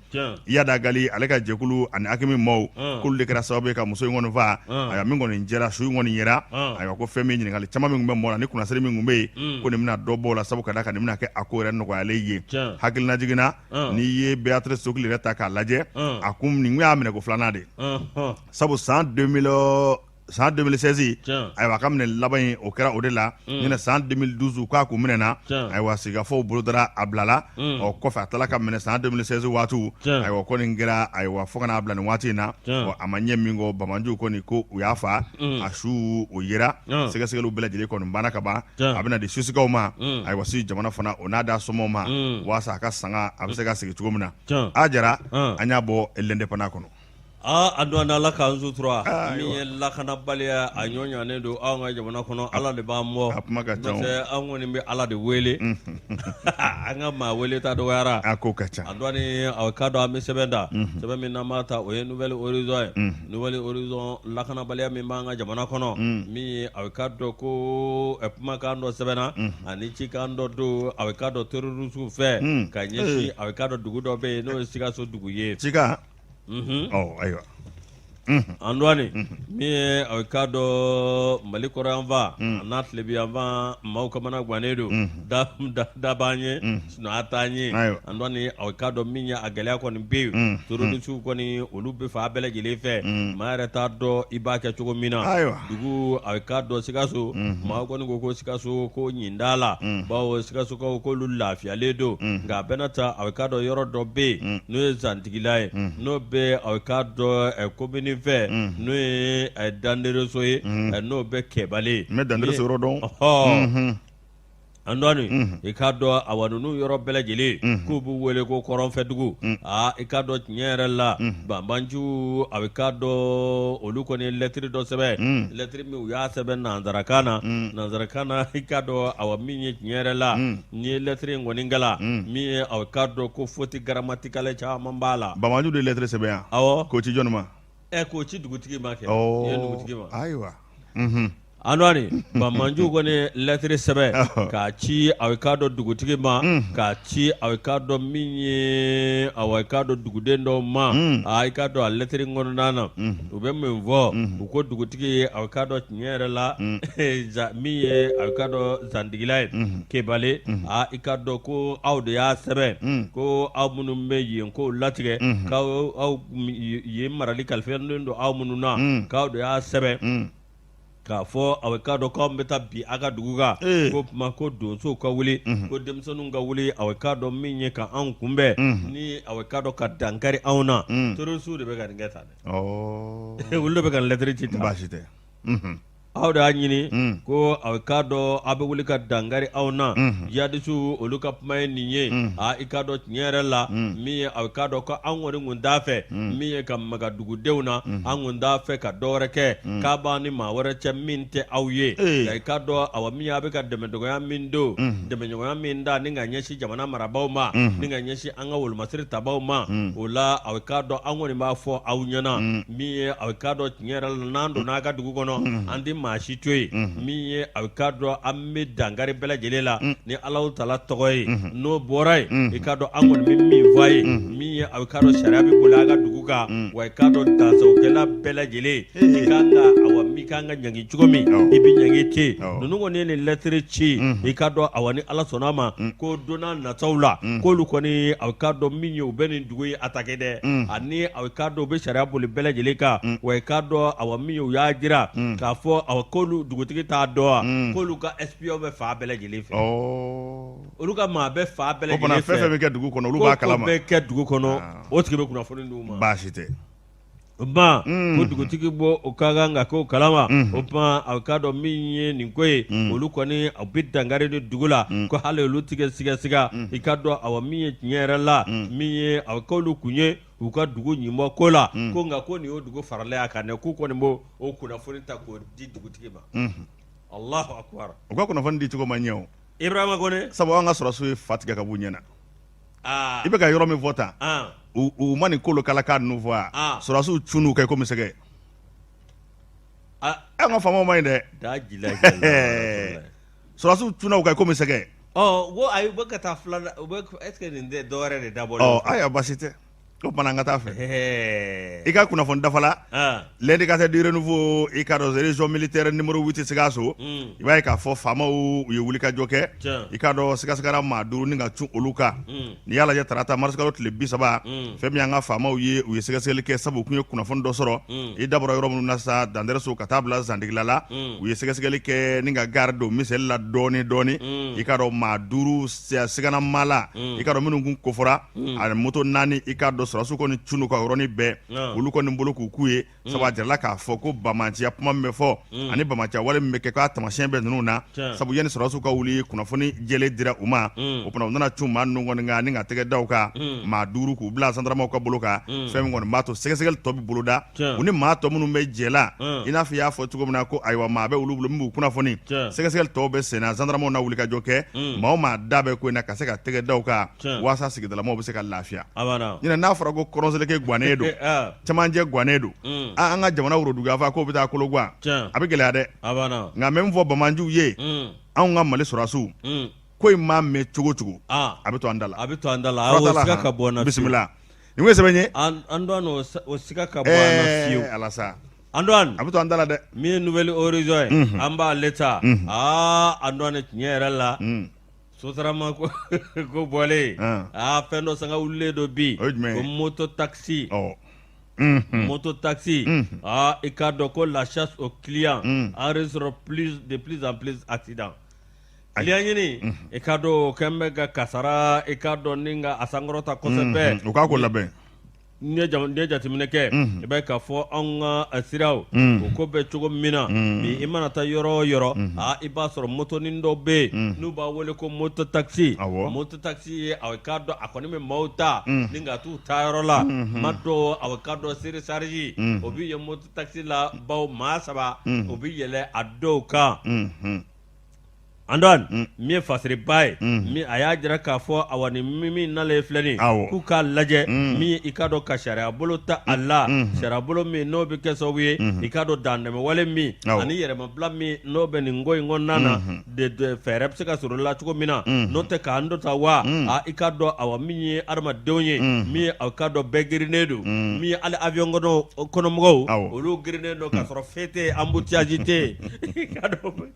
Iyad Ag Ghali, ale ka jɛkulu ani AQMI maaw, k'olu de kɛra sababu ye ka muso in kɔni faa. Ayiwa, min kɔni jɛra, su in kɔni yera. Ayiwa, ko fɛn min, ɲininkali caman min tun bɛ mɔgɔ la ni kunnasiri min tun bɛ yen, ko nin bɛna dɔ bɔ o la, sabu ka d'a kan nin bɛna kɛ a ko yɛrɛ nɔgɔyalen ye. Hakililajigin na, n'i ye Beatrice Sokili yɛrɛ ta k'a lajɛ, a kun nin y'a minɛ ko filanan de, sabu san 2000, san 2016, ayiwa, a ka minɛ laban in, o kɛra o de la. Ɲinɛ san 2012, k'a kun minɛna, ayiwa, sigikafɔw bolodara, a bilala. Ɔ kɔfɛ, a tilala ka minɛ san 2016 waatiw. Ayiwa, ko nin kɛra, ayiwa, fo ka n'a bila nin waati in na. Ɔ, a ma ɲɛ min kɔ, banbaanciw kɔni ko u y'a fa. A su o yera, sɛgɛsɛgɛliw bɛɛ lajɛlen kɔni banna ka ban. A bɛna di Suissekaw ma. Ayiwa, Suisse jamana fana, o n'a da somɔgɔw ma, waasa a ka sanga a bɛ se ka sigi cogo min na. A jara, an y'a bɔ L'Indépendant kɔnɔ. Aa, a dɔn, Ala k'an sutura. Min ye lakanabaliya, a ɲɔ ɲanen don anw ka jamana kɔnɔ. Ala de b'an bɔ, a kuma ka ca. An kɔni bɛ Ala de wele, an ka maa wele ta dɔgɔyara. A ko ka ca. A dɔn, a ka dɔn, an bɛ sɛbɛn da, sɛbɛn min n'an b'a ta, o ye Nouvel Horizon ye. Nouvel Horizon, lakanabaliya min b'an ka jamana kɔnɔ, min ye a ka dɔn ko kumakan dɔ sɛbɛnna ani cikan dɔ don, a ka dɔn, terroristew fɛ ka ɲɛsin, a ka dɔn, dugu dɔ bɛ yen, n'o ye Sikaso dugu ye. Cikan. Ayiwa, an dɔɔnin min ye, a k'a dɔn, Mali kɔrɔnyanfan a n'a tilebinyanfan maaw kamana gannen don, da b'an ye, sunɔgɔ t'an ye. An dɔɔnin, a k'a dɔn, min ye a gɛlɛya kɔni bɛ yen, terroristew kɔni, olu bɛ fan bɛɛ lajɛlen fɛ. Maa yɛrɛ t'a dɔn i b'a kɛ cogo min na. Ayiwa, dugu, a k'a dɔn, Sikaso maa kɔni ko Sikaso ko ɲin t'a la, bawo Sikasokaw k'olu lafiyalen don. Nka a bɛɛ n'a ta, a k'a dɔn, yɔrɔ dɔ bɛ yen, n'o ye Zantigila ye, n'o bɛ, a k'a dɔn, komini fɛ, n'o ye Dandereso ye, n'o bɛ Kɛbalen. N bɛ Dandereso yɔrɔ dɔn. An dɔɔnin, i k'a dɔn, awa, ninnu yɔrɔ bɛɛ lajɛlen k'u b'u wele ko kɔrɔnfɛdugu. Aa, i k'a dɔn, tiɲɛ yɛrɛ la, banbanciw, a bɛ k'a dɔn, olu kɔni ye lɛtiri dɔ sɛbɛn, lɛtiri min u y'a sɛbɛn nansarakan na, nansarakan na. I k'a dɔn, awa, min ye tiɲɛ yɛrɛ la, n'i ye lɛtiri in kɔni kalan, min ye, a k'a dɔn ko faute grammaticale caman b'a la. Banbanciw de ye lɛtiri sɛbɛn yan? Awɔ. K'o ci jɔni ma? Ɛ, k'o ci dugutigi ma kɛ, dugutigi ma. Ayiwa. An dɔɔnin, banbanciw kɔni ye lɛtiri sɛbɛn k'a ci, a k'a dɔn, dugutigi ma, k'a ci, a k'a dɔn, min ye, a k'a dɔn, duguden dɔw ma. Aa, i k'a dɔn, a lɛtiri kɔnɔna na, u bɛ min fɔ, u ko dugutigi ye, a k'a dɔn, tiɲɛ yɛrɛ la, min ye, a k'a dɔn, Zantigila ye, Kebale, aa, i k'a dɔn ko aw de y'a sɛbɛn ko aw minnu bɛ yen k'o latigɛ, k'aw yen marali kalifalen don aw minnu na, k'aw de y'a sɛbɛn. K'a fɔ aw k'a dɔn k'anw bɛ taa bin aw ka dugu kan k'o tuma ko donsow ka wuli ko denmisɛnninw ka wuli aw k'a dɔn min ye ka anw kunbɛn ni aw k'a dɔn ka dankari anw na terroristew de bɛ ka nin kɛ tan dɛ olu de bɛ ka lɛtɛrɛ ci tan baasi tɛ aw de y'a ɲini ko aw k'a dɔn aw bɛ wuli ka dankari anw na jihadisiw olu ka kuma ye nin ye aa i k'a dɔn tiɲɛ yɛrɛ la min ye aw k'a dɔn ko an kɔni kun t'a fɛ min ye ka maga dugudenw na an kun t'a fɛ ka dɔ wɛrɛ kɛ k'a b'an ni maa wɛrɛ cɛ min tɛ aw ye nka i k'a dɔn awa min a bɛ ka dɛmɛdɔgɔya min don dɛmɛɲɔgɔnya min da ni ka ɲɛsin jamana marabaaw ma ni ka ɲɛsin an ka wolomasiri tabaw ma o la aw k'a dɔn an kɔni b'a fɔ aw ɲɛna min ye aw k'a dɔn tiɲɛ yɛrɛ la n'an donna a ka dugu kɔnɔ an tɛ maa si to yen min ye aw k'a dɔn an bɛ dankari bɛɛ lajɛlen la ni Alahu taala tɔgɔ ye n'o bɔra yen i k'a dɔn an kɔni bɛ min fɔ a ye min ye aw k'a dɔn sariya bɛ boli a ka dugu kan wa i k'a dɔn dansagokɛla bɛɛ lajɛlen i kan ka awa min kan ka ɲangi cogo min i bɛ ɲangi ten ninnu kɔni ye nin lɛtɛrɛ ci i k'a dɔn awa ni Ala sɔnna a ma ko don nataw la k'olu kɔni aw k'a dɔn min ye u bɛ nin dugu in attaquer dɛ ani aw k'a dɔn u bɛ sariya boli bɛɛ lajɛlen kan wa i k'a dɔn awa min ye u y'a jira k'a fɔ awa k'olu dugutigi t'a dɔn wa k'olu ka espion bɛ fan bɛɛ lajɛlen fɛ olu ka maa bɛ fan bɛɛ lajɛlen fɛ fɛn fɛn bɛ kɛ dugu kɔnɔ olu b'a kalama bɛ kɛ dugu kɔnɔ o tigi bɛ kunnafoni d'u ma baasi tɛ o tuma ko dugutigi bɔ o ka kan ka k'o kalama o tuma a k'a dɔn min ye nin ko ye olu kɔni u bɛ dankari de dugu la ko hali olu tɛ sigasiga i k'a dɔn awa min ye tiɲɛ yɛrɛ la min ye a k'olu kun ye u ka dugu ɲinbɔ ko la ko nka ko nin y'o dugu faralen a kan dɛ k'u kɔni b'o o kunnafoni ta k'o di dugutigi ma Alahu akibaru u ka kunnafoni di cogo ma ɲɛ o Ibrahima Kone sabu an ka sɔrɔdasiw ye fa tigɛ ka b'u ɲɛ na i bɛ ka yɔrɔ min fɔ tan u ma nin Kolokalaka ninnu fɔ wa sɔrɔdasiw cunn'u kan komi sɛgɛ an ka faamaw ma ɲi dɛ sɔrɔdasiw cunna u kan komi sɛgɛ ko ayi u bɛ ka taa filanan u bɛ est ce que nin tɛ dɔwɛrɛ de dabɔlen ayiwa baasi tɛ o tuma an ka taa fɛ i ka kunnafoni dafala L'Indicateur du Renouveau i k'a dɔn région militaire numéro 8 Sikaso i b'a ye k'a fɔ faamaw u ye wulikajɔ kɛ i k'a dɔn sigasigara maa duuru ni ka cun olu kan n'i y'a lajɛ tarata marisikalo tile 30 fɛn min y'an ka faamaw ye u ye sɛgɛsɛgɛli kɛ sabu u tun ye kunnafoni dɔ sɔrɔ i da bɔra yɔrɔ minnu na sa Dandɛrɛso ka taa bila Zandigila la u ye sɛgɛsɛgɛli kɛ ni ka gari don miseli la dɔɔni dɔɔni i k'a dɔn maa duuru sigana maa la i k'a dɔn minnu kun kofɔra ani moto naani i k'a dɔn sɔrɔdasiw kɔni cunn'u kan yɔrɔnin bɛɛ olu kɔni bolo k'u k'u ye sabu a jirala k'a fɔ ko bamanciya kuma min bɛ fɔ ani bamanciya wale min bɛ kɛ k'a taamasiyɛn bɛ ninnu na sabu yanni sɔrɔdasiw ka wuli kunnafoni jɛlen dira u ma o tuma u nana cun maa ninnu kɔni kan ni ka tɛgɛ da u kan maa duuru k'u bila sandaramaw ka bolo kan fɛn min kɔni b'a to sɛgɛsɛgɛli tɔ bɛ boloda u ni maa tɔ minnu bɛ jɛ la i n'a fɔ i y'a fɔ cogo min na ko ayiwa maa bɛ olu bolo min b'u kunnafoni sɛgɛsɛgɛli tɔw bɛ senna zandaramaw na wulikajɔ kɛ maa o maa da bɛ ko in na ka se ka tɛgɛ da u kan walasa sigidalamaw bɛ se ka lafiya ɲinɛ n'a fɔra ko kɔrɔnseleke gannen don cɛmancɛ gannen don an ka jamana woroduguyanfan k'o bɛ taa kolo gan a bɛ gɛlɛya dɛ nka n bɛ min fɔ banbaanciw ye anw ka Mali sɔrɔdasiw ko in maa mɛn cogo cogo a bɛ to an da la a bɛ to an da la ka bɔ bisimila nin ye sɛbɛn ye an dɔn o siga ka bɔ an na fiyewu ala sa an dɔn a bɛ to an da la dɛ min ye Nouvel Horizon ye an b'ale ta aa an dɔn tiɲɛ yɛrɛ la Sotarama ko ko bɔlen aa fɛn dɔ sanga wulilen don bi ko moto taxi moto taxi aa i k'a dɔn ko la chasse aux clients enregistre plus de plus en plus accident client ɲini i k'a dɔn o kɛn bɛ ka kasara i k'a dɔn ni ka a sankɔrɔta kosɛbɛ u k'a ko labɛn N'i ye jateminɛ kɛ i b'a ye k'a fɔ anw ka siraw o ko bɛ cogo min na bi i mana taa yɔrɔ o yɔrɔ aa i b'a sɔrɔ motonin dɔ bɛ yen n'u b'a wele ko moto taxi moto taxi ye a k'a dɔn a kɔni bɛ maaw ta ni ka t'u taayɔrɔ la ma dɔw a k'a dɔn surcharge o bɛ ye moto taxi la bawo maa saba o bɛ yɛlɛ a dɔw kan an dɔn min ye fasiriba ye min a y'a jira k'a fɔ awa ni min nalen filɛ nin k'u k'a lajɛ min i k'a dɔn ka sariya bolo ta a la sariya bolo min n'o bɛ kɛ sababu ye i k'a dɔn dantɛmɛwale min ani yɛrɛmabila min n'o bɛ nin ko in kɔnɔna na de fɛɛrɛ bɛ se ka sɔrɔ la cogo min na n'o tɛ k'an dɔ ta wa aa i k'a dɔn awa min ye adamadenw ye min ye a k'a dɔn bɛɛ girinnen don min ye hali avion kɔnɔmɔgɔw olu girinnen don k'a sɔrɔ feu tɛ yen embouteillage tɛ yen i k'a dɔn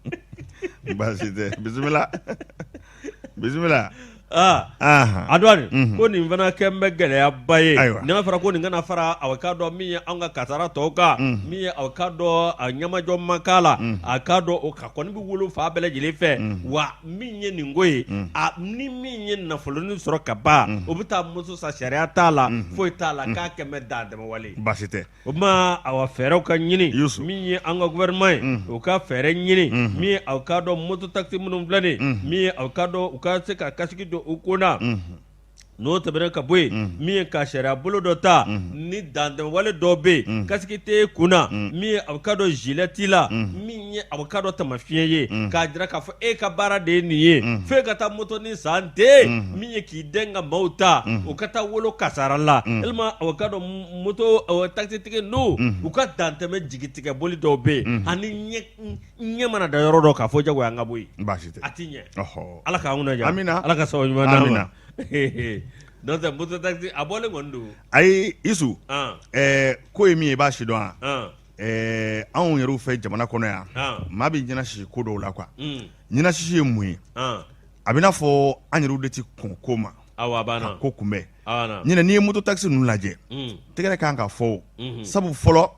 baasi tɛ bisimila bisimila. Antoine ko nin fana kɛ bɛ gɛlɛyaba ye n'a fɔra ko nin kana fara aw k'a dɔn min ye an ka kasara tɔw kan min ye aw k'a dɔn a ɲɛmajɔ man k'a la a k'a dɔn o ka kɔni bɛ wolo fan bɛɛ lajɛlen fɛ wa min ye nin ko ye a ni min ye nafolonin sɔrɔ ka ban o bɛ taa moto san sariya t'a la foyi t'a la k'a kɛmɛ dan tɛmɛ wale. Baasi tɛ. O tuma awa fɛɛrɛw ka ɲini min ye an ka gouvernement ye u ka fɛɛrɛ ɲini min ye aw k'a dɔn moto taxi minnu filɛ nin min ye aw k'a dɔn u ka se ka kasigi don u kun na n'o tɛmɛnen ka bɔ yen min ye ka sariya bolo dɔ ta ni dantɛmɛwale dɔ bɛ yen kasigi tɛ kun na min ye aw k'a dɔn gilet t'i la min ye aw k'a dɔn tamafiɲɛ ye k'a jira k'a fɔ e ka baara de ye nin ye fo e ka taa motonin san ten min ye k'i den ka maaw ta u ka taa wolo kasara la walima aw k'a dɔn moto takisitigi ninnu u ka dantɛmɛ jigitigɛ boli dɔw bɛ yen ani ɲɛ mana da yɔrɔ dɔ k'a fɔ jagoya an ka bɔ yen baasi tɛ a tɛ ɲɛ ala k'an kunna diya amina ala ka sababu ɲuman d'an ma n'o tɛ moto takisi a bɔlen kɔni don ayi Isu ko ye min ye i b'a si dɔn wa anw yɛrɛw fɛ jamana kɔnɔ yan maa bɛ ɲɛnasisi ko dɔw la quoi ɲɛnasisi ye mun ye a bɛ n'a fɔ an yɛrɛw de tɛ kɔn ko ma ka ko kunbɛn ɲinɛ n'i ye moto takisi ninnu lajɛ tɛgɛrɛ kan ka fɔ sabu fɔlɔ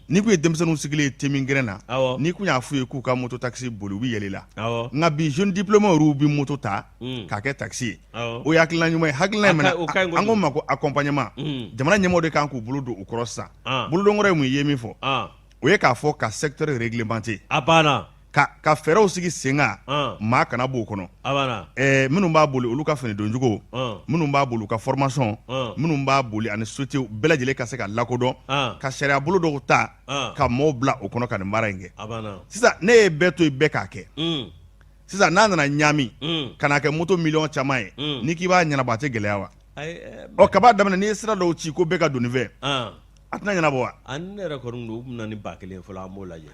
n'i kun ye denmisɛnninw sigilen ye temin gɛrɛn na n'i kun y'a f'u ye k'u ka moto takisi boli u bɛ yɛlɛ i la nka bi jeune diplômé yɛrɛw bɛ moto ta k'a kɛ takisi ye o ye hakilina ɲuman ye hakilina in minɛ an k'o ma ko accompagnement jamana ɲɛmɔgɔw de kan k'u bolo don u kɔrɔ sisan bolodonkɔrɔ ye mun ye min fɔ o ye k'a fɔ ka secteur réglementer a banna ka fɛɛrɛw sigi sen kan maa kana b'o kɔnɔ minnu b'a boli olu ka fini doncogo minnu b'a boli u ka formation minnu b'a boli ani société bɛɛ lajɛlen ka se ka lakodɔn ka sariya bolo dɔw ta ka maaw bila o kɔnɔ ka nin baara in kɛ sisan ne ye bɛɛ to yen bɛɛ k'a kɛ sisan n'a nana ɲaami ka n'a kɛ moto miliyɔn caman ye n'i k'i b'a ɲɛnabɔ a tɛ gɛlɛya wa ɔ kab'a daminɛ n'i ye sira dɔw ci ko bɛɛ ka don nin fɛ a tɛna ɲɛnabɔ wa ne yɛrɛ kɔni don u bɛ na ni 1000 fɔlɔ an b'o lajɛ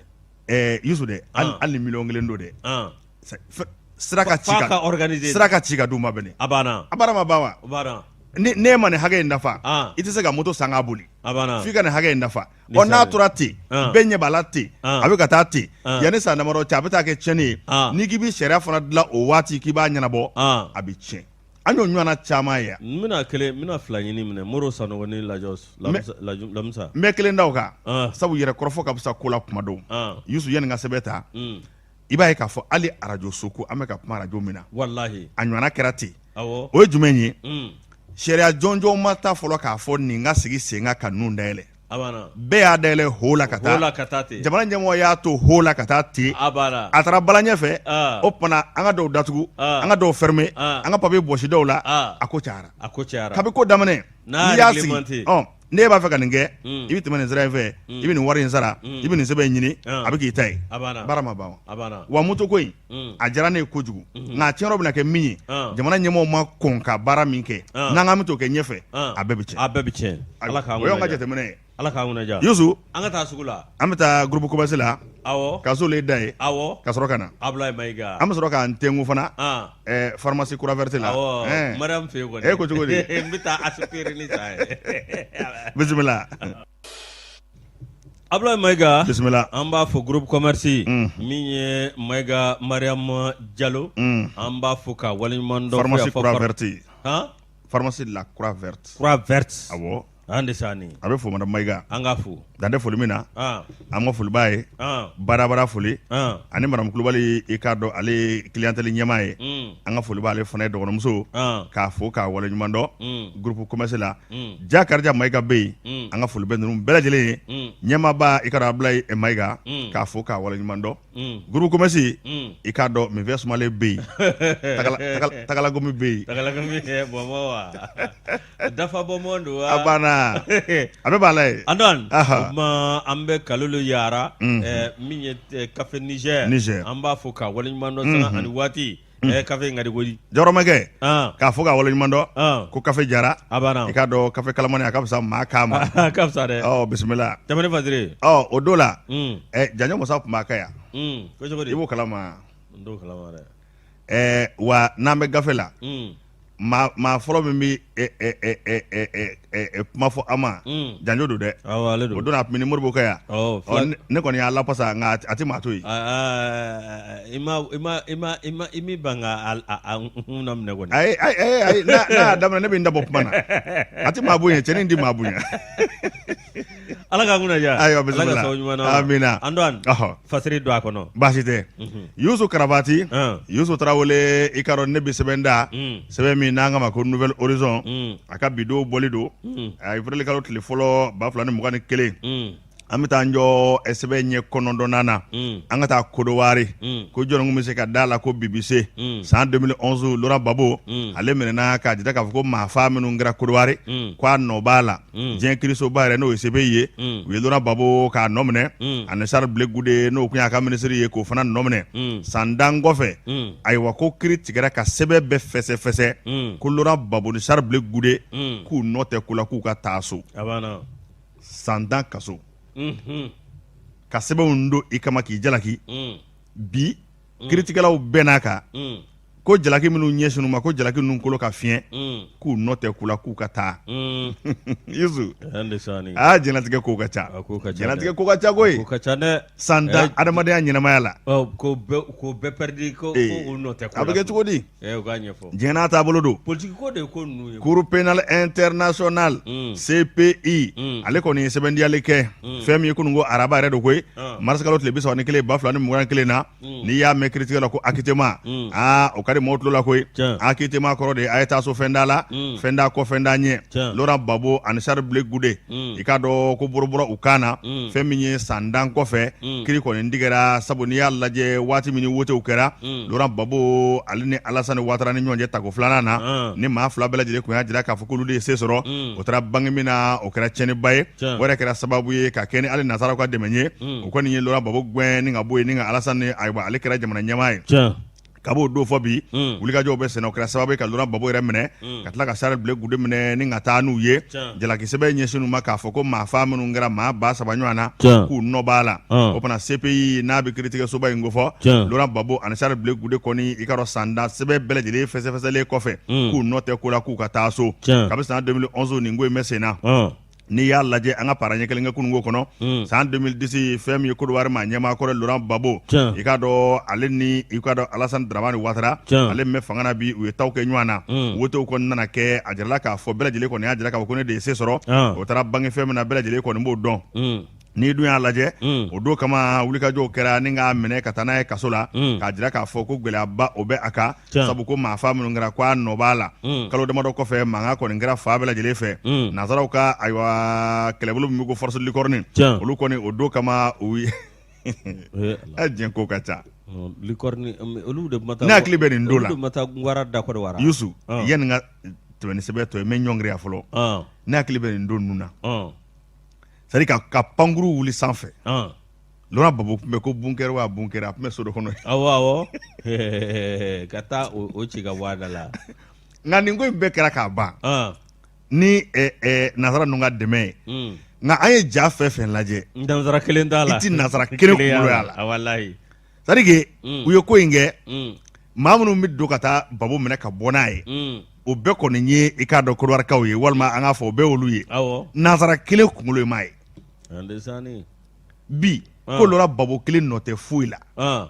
Yusu dɛ hali ni miliyɔn 1 don dɛ sira ka ci sira ka ci ka d'u ma bɛn a banna a baara ma ban wa ni ne ma nin hakɛ in dafa i tɛ se ka moto san k'a boli f'i ka nin hakɛ in dafa ɔ n'a tora ten bɛɛ ɲɛ b'a la ten a bɛ ka taa ten yanni san damadɔ cɛ a bɛ taa kɛ tiɲɛni ye n'i k'i bɛ sariya fana dilan o waati k'i b'a ɲɛnabɔ a bɛ tiɲɛ an y'o ɲɔgɔnna caman ye n bɛna kelen n bɛna fila ɲini minɛ Moro Sanogo ni Lajɔ Lamisa n bɛ kelen da o kan sabu yɛrɛ kɔrɔfɔ ka fisa ko la kuma dɔw Yusu yanni n ka sɛbɛn ta i b'a ye k'a fɔ hali arajo so ko an bɛ ka kuma arajo min na walahi a ɲɔgɔnna kɛra ten o ye jumɛn ye sariya jɔnjɔn ma ta fɔlɔ k'a fɔ nin ka sigi sen kan ka ninnu dayɛlɛ bɛɛ y'a dayɛlɛ ho la ka taa ten jamana ɲɛmɔgɔ y'a to ho la ka taa ten a taara bala ɲɛfɛ o tuma an ka dɔw datugu an ka dɔw fermer an ka papier bɔsi dɔw la a ko cayara a ko cayara kabi ko daminɛ n'i y'a sigi n'e b'a fɛ ka nin kɛ i bɛ tɛmɛ nin sira in fɛ i bɛ nin wari in sara i bɛ nin sɛbɛn in ɲini a bɛ k'i ta ye baara ma ban wa moto ko in a diyara ne ye kojugu nka a tiɲɛyɔrɔ bɛna kɛ min ye jamana ɲɛmɔgɔw ma kɔn ka baara min kɛ n'an k'an bɛ t'o kɛ ɲɛfɛ a bɛɛ bɛ tiɲɛ a bɛɛ bɛ tiɲɛ Ala k'an o y'anw ka jateminɛ ye Ala k'an kunna diya Yusu an ka taa sugu la an bɛ taa groupe commerce la awɔ ka Zole da yen awɔ ka sɔrɔ ka na Abulayi Mayiga an bɛ sɔrɔ k'an tengu fana pharmacie Croix Verte la awɔ Mariam fɛ yen kɔni e ko cogo di n bɛ taa aspirine san yen bisimila Abulayi Mayiga bisimila an b'a fɔ groupe commerce min ye Mayiga Mariam Jalo an b'a fɔ ka waleɲuman dɔn pharmacie Croix Verte pharmacie de la Croix Verte Croix Verte awɔ an de sa ni a bɛ fo madame Mayiga an k'a fo dan tɛ foli min na an ka foli b'a ye barabara foli ani madame Kulubali i k'a dɔn ale ye clientèle ɲɛmaa ye an ka foli b'ale fana ye dɔgɔnɔmuso k'a fo k'a waleɲuman dɔn groupe commerce la ja Karija Mayiga bɛ yen an ka foli bɛ ninnu bɛɛ lajɛlen ye ɲɛmaaba i k'a dɔn Abulayi Mayiga k'a fo k'a waleɲuman dɔn groupe commerce i k'a dɔn minfɛn sumalen bɛ yen tagalagomi bɛ yen dafa bɔnbɔn don a banna a bɛ b'a la yen Antoine o tuma an bɛ Kalilu Yara min ye café Niger an b'a fo k'a waleɲuman dɔn sanga ani waati kafe in ka di koyi jɔrɔmakɛ k'a fo k'a waleɲuman dɔn ko kafe jara a banna i k'a dɔn kafe kalamani a ka fisa maa kan ma a ka fisa dɛ ɔ bisimila Jamani Fadire ɔ o don la janjo masa tun b'a kɛ yan ko cogo di i b'o kalama n t'o kalama dɛ wa n'an bɛ gafe la Maa fɔlɔ min bɛ kuma fɔ a ma janjo don dɛ, awɔ, ale don, o don a tun bɛ ni Modibo kɛ yan, ne kɔni y'a lafasa nka a tɛ maa to yen, i ma i m'i ban ka a hun minɛ kɔni, ayi ayi n'a y'a daminɛ ne bɛ n da bɔ kuma na a tɛ maa bonya cɛnin tɛ maa bonya. Ala k'an kunna diya ayiwa bisimila Ala ka sababu ɲuman d'an ma. Amina Antoine ɔhɔ fasiri don a kɔnɔ baasi tɛ Yusu Karabati Yusu Tarawele i k'a dɔn ne bɛ sɛbɛn da sɛbɛn min n'an k'a ma ko Nouvel Horizon a ka bi don bɔli don avril kalo tile fɔlɔ 2021 an bɛ taa an jɔ sɛbɛn ɲɛ kɔnɔntɔnnan na an ka taa Kodowari ko jɔn kun bɛ se ka da la ko bi bɛ se san 2011 Laurent Gbagbo ale minɛna k'a jira k'a fɔ ko maafa minnu kɛra Kodowari k'a nɔ b'a la diɲɛ kirisoba yɛrɛ n'o ye CPI ye u ye Laurent Gbagbo k'a nɔ minɛ ani Charles Blé Goudé n'o tun y'a ka minisiri ye k'o fana nɔ minɛ san 10 kɔfɛ ayiwa ko kiri tigɛra ka sɛbɛn bɛɛ fɛsɛfɛsɛ ko Laurent Gbagbo ni Charles Blé Goudé k'u nɔ tɛ ko la k'u ka taa so san 10 kaso ka sɛbɛnw don i kama k'i jalaki bi kiritigɛlaw bɛnn'a kan ko jalaki minnu ɲɛsinn'u ma ko jalaki ninnu kolo ka fiɲɛ k'u nɔ tɛ ko la k'u ka taa Yusu aa diɲɛlatigɛ ko ka ca diɲɛlatigɛ ko ka ca koyi san 10 adamadenya ɲɛnamaya la k'o bɛɛ pɛridi ko u nɔ tɛ a bɛ kɛ cogo di u k'a ɲɛfɔ diɲɛ n'a taabolo don politiki ko de ye ko ninnu ye Cour pénale internationale CPI ale kɔni ye sɛbɛntiyali kɛ fɛn min ye kunun ko araba yɛrɛ don koyi mars kalo tile 31 2021 na n'i y'a mɛn kiritigɛ la ko acquittement aa o ka di maaw tulo la koyi acquittement kɔrɔ de a ye taa so fɛn t'a la fɛn t'a kɔ fɛn t'a ɲɛ Laurent Gbagbo ani Charles Blé Goudé i k'a dɔn ko boro bɔra u kan na fɛn min ye san 10 kɔfɛ kiri kɔni tigɛra sabu n'i y'a lajɛ waati min ni wotew kɛra Laurent Gbagbo ale ni Alassane Ouattara ni ɲɔgɔn cɛ tako filanan na ni maa fila bɛɛ lajɛlen tun y'a jira k'a fɔ k'olu de ye se sɔrɔ o taara bange min na o kɛra tiɲɛniba ye o yɛrɛ kɛra sababu ye ka kɛ ni hali nansaraw ka dɛmɛ ye o kɔni ye Laurent Gbagbo gɛn ni ka bɔ yen ni ka Alassane ayiwa ale kɛra jamana ɲɛmaa ye kab'o don fɔ bi wulikajɔw bɛ senna o kɛra sababu ye ka Laurent Gbagbo yɛrɛ minɛ ka tila ka Charles Blé Goudé minɛ ni ka taa n'u ye jalaki sɛbɛn ɲɛsin u ma k'a fɔ ko maafa minnu kɛra maa 3000 ɲɔgɔn na k'u nɔ b'a la o fana CPI n'a bɛ kiritigɛsoba in kofɔ Laurent Gbagbo ani Charles Blé Goudé kɔni i k'a dɔn san 10 sɛbɛn bɛɛ lajɛlen fɛsɛfɛsɛlen kɔfɛ k'u nɔ tɛ ko la k'u ka taa so kabi san 2011 nin ko in bɛ sen na n'i y'a lajɛ an ka para ɲɛ kelen kɛ kununko kɔnɔ san 2010 fɛn min ye Côte d'Ivoire maa ɲɛmaa kɔrɔ Laurent Gbagbo i k'a dɔn ale ni i k'a dɔn Alassane Dramane Ouattara ale min bɛ fanga na bi u ye taw kɛ ɲɔgɔn na wotew kɔni nana kɛ a jirala k'a fɔ bɛɛ lajɛlen kɔni y'a jira k'a fɔ ko ne de ye se sɔrɔ o taara bange fɛn min na bɛɛ lajɛlen kɔni b'o dɔn n'i dun y'a lajɛ o don kama wulikajɔw kɛra ni k'a minɛ ka taa n'a ye kaso la k'a jira k'a fɔ ko gɛlɛyaba o bɛ a kan sabu ko maafa minnu kɛra ko a nɔ b'a la kalo damadɔ kɔfɛ mankan kɔni kɛra fan bɛɛ lajɛlen fɛ nansaraw ka ayiwa kɛlɛbolo min bɛ ko force licorne olu kɔni o don kama u ye diɲɛ ko ka ca olu de ne hakili bɛ nin don la ma taa da kɔrɔ Yusu yanni n ka tɛmɛ ni sɛbɛn tɔ ye n bɛ ɲɔngiri fɔlɔ ne hakili bɛ nin don ninnu na c'est à dire ka pankuru wuli sanfɛ Laurent Gbagbo tun bɛ ko bunker wa bunker a tun bɛ so dɔ kɔnɔ awɔ awɔ ka taa o ci ka bɔ a da la nka nin ko in bɛɛ kɛra k'a ban ni nansara ninnu ka dɛmɛ ye nka an ye ja fɛn fɛn lajɛ nansara kelen t'a la i ti nansara kelen kunkolo y'a la walayi c'est à dire que u ye ko in kɛ maa minnu bɛ don ka taa Gbagbo minɛ ka bɔ n'a ye o bɛɛ kɔni ye i k'a dɔn Kɔdiwarikaw ye walima an k'a fɔ o bɛɛ olu ye nansara kelen kunkolo ye maa ye bi ko Laurent Gbagbo kelen nɔ tɛ foyi la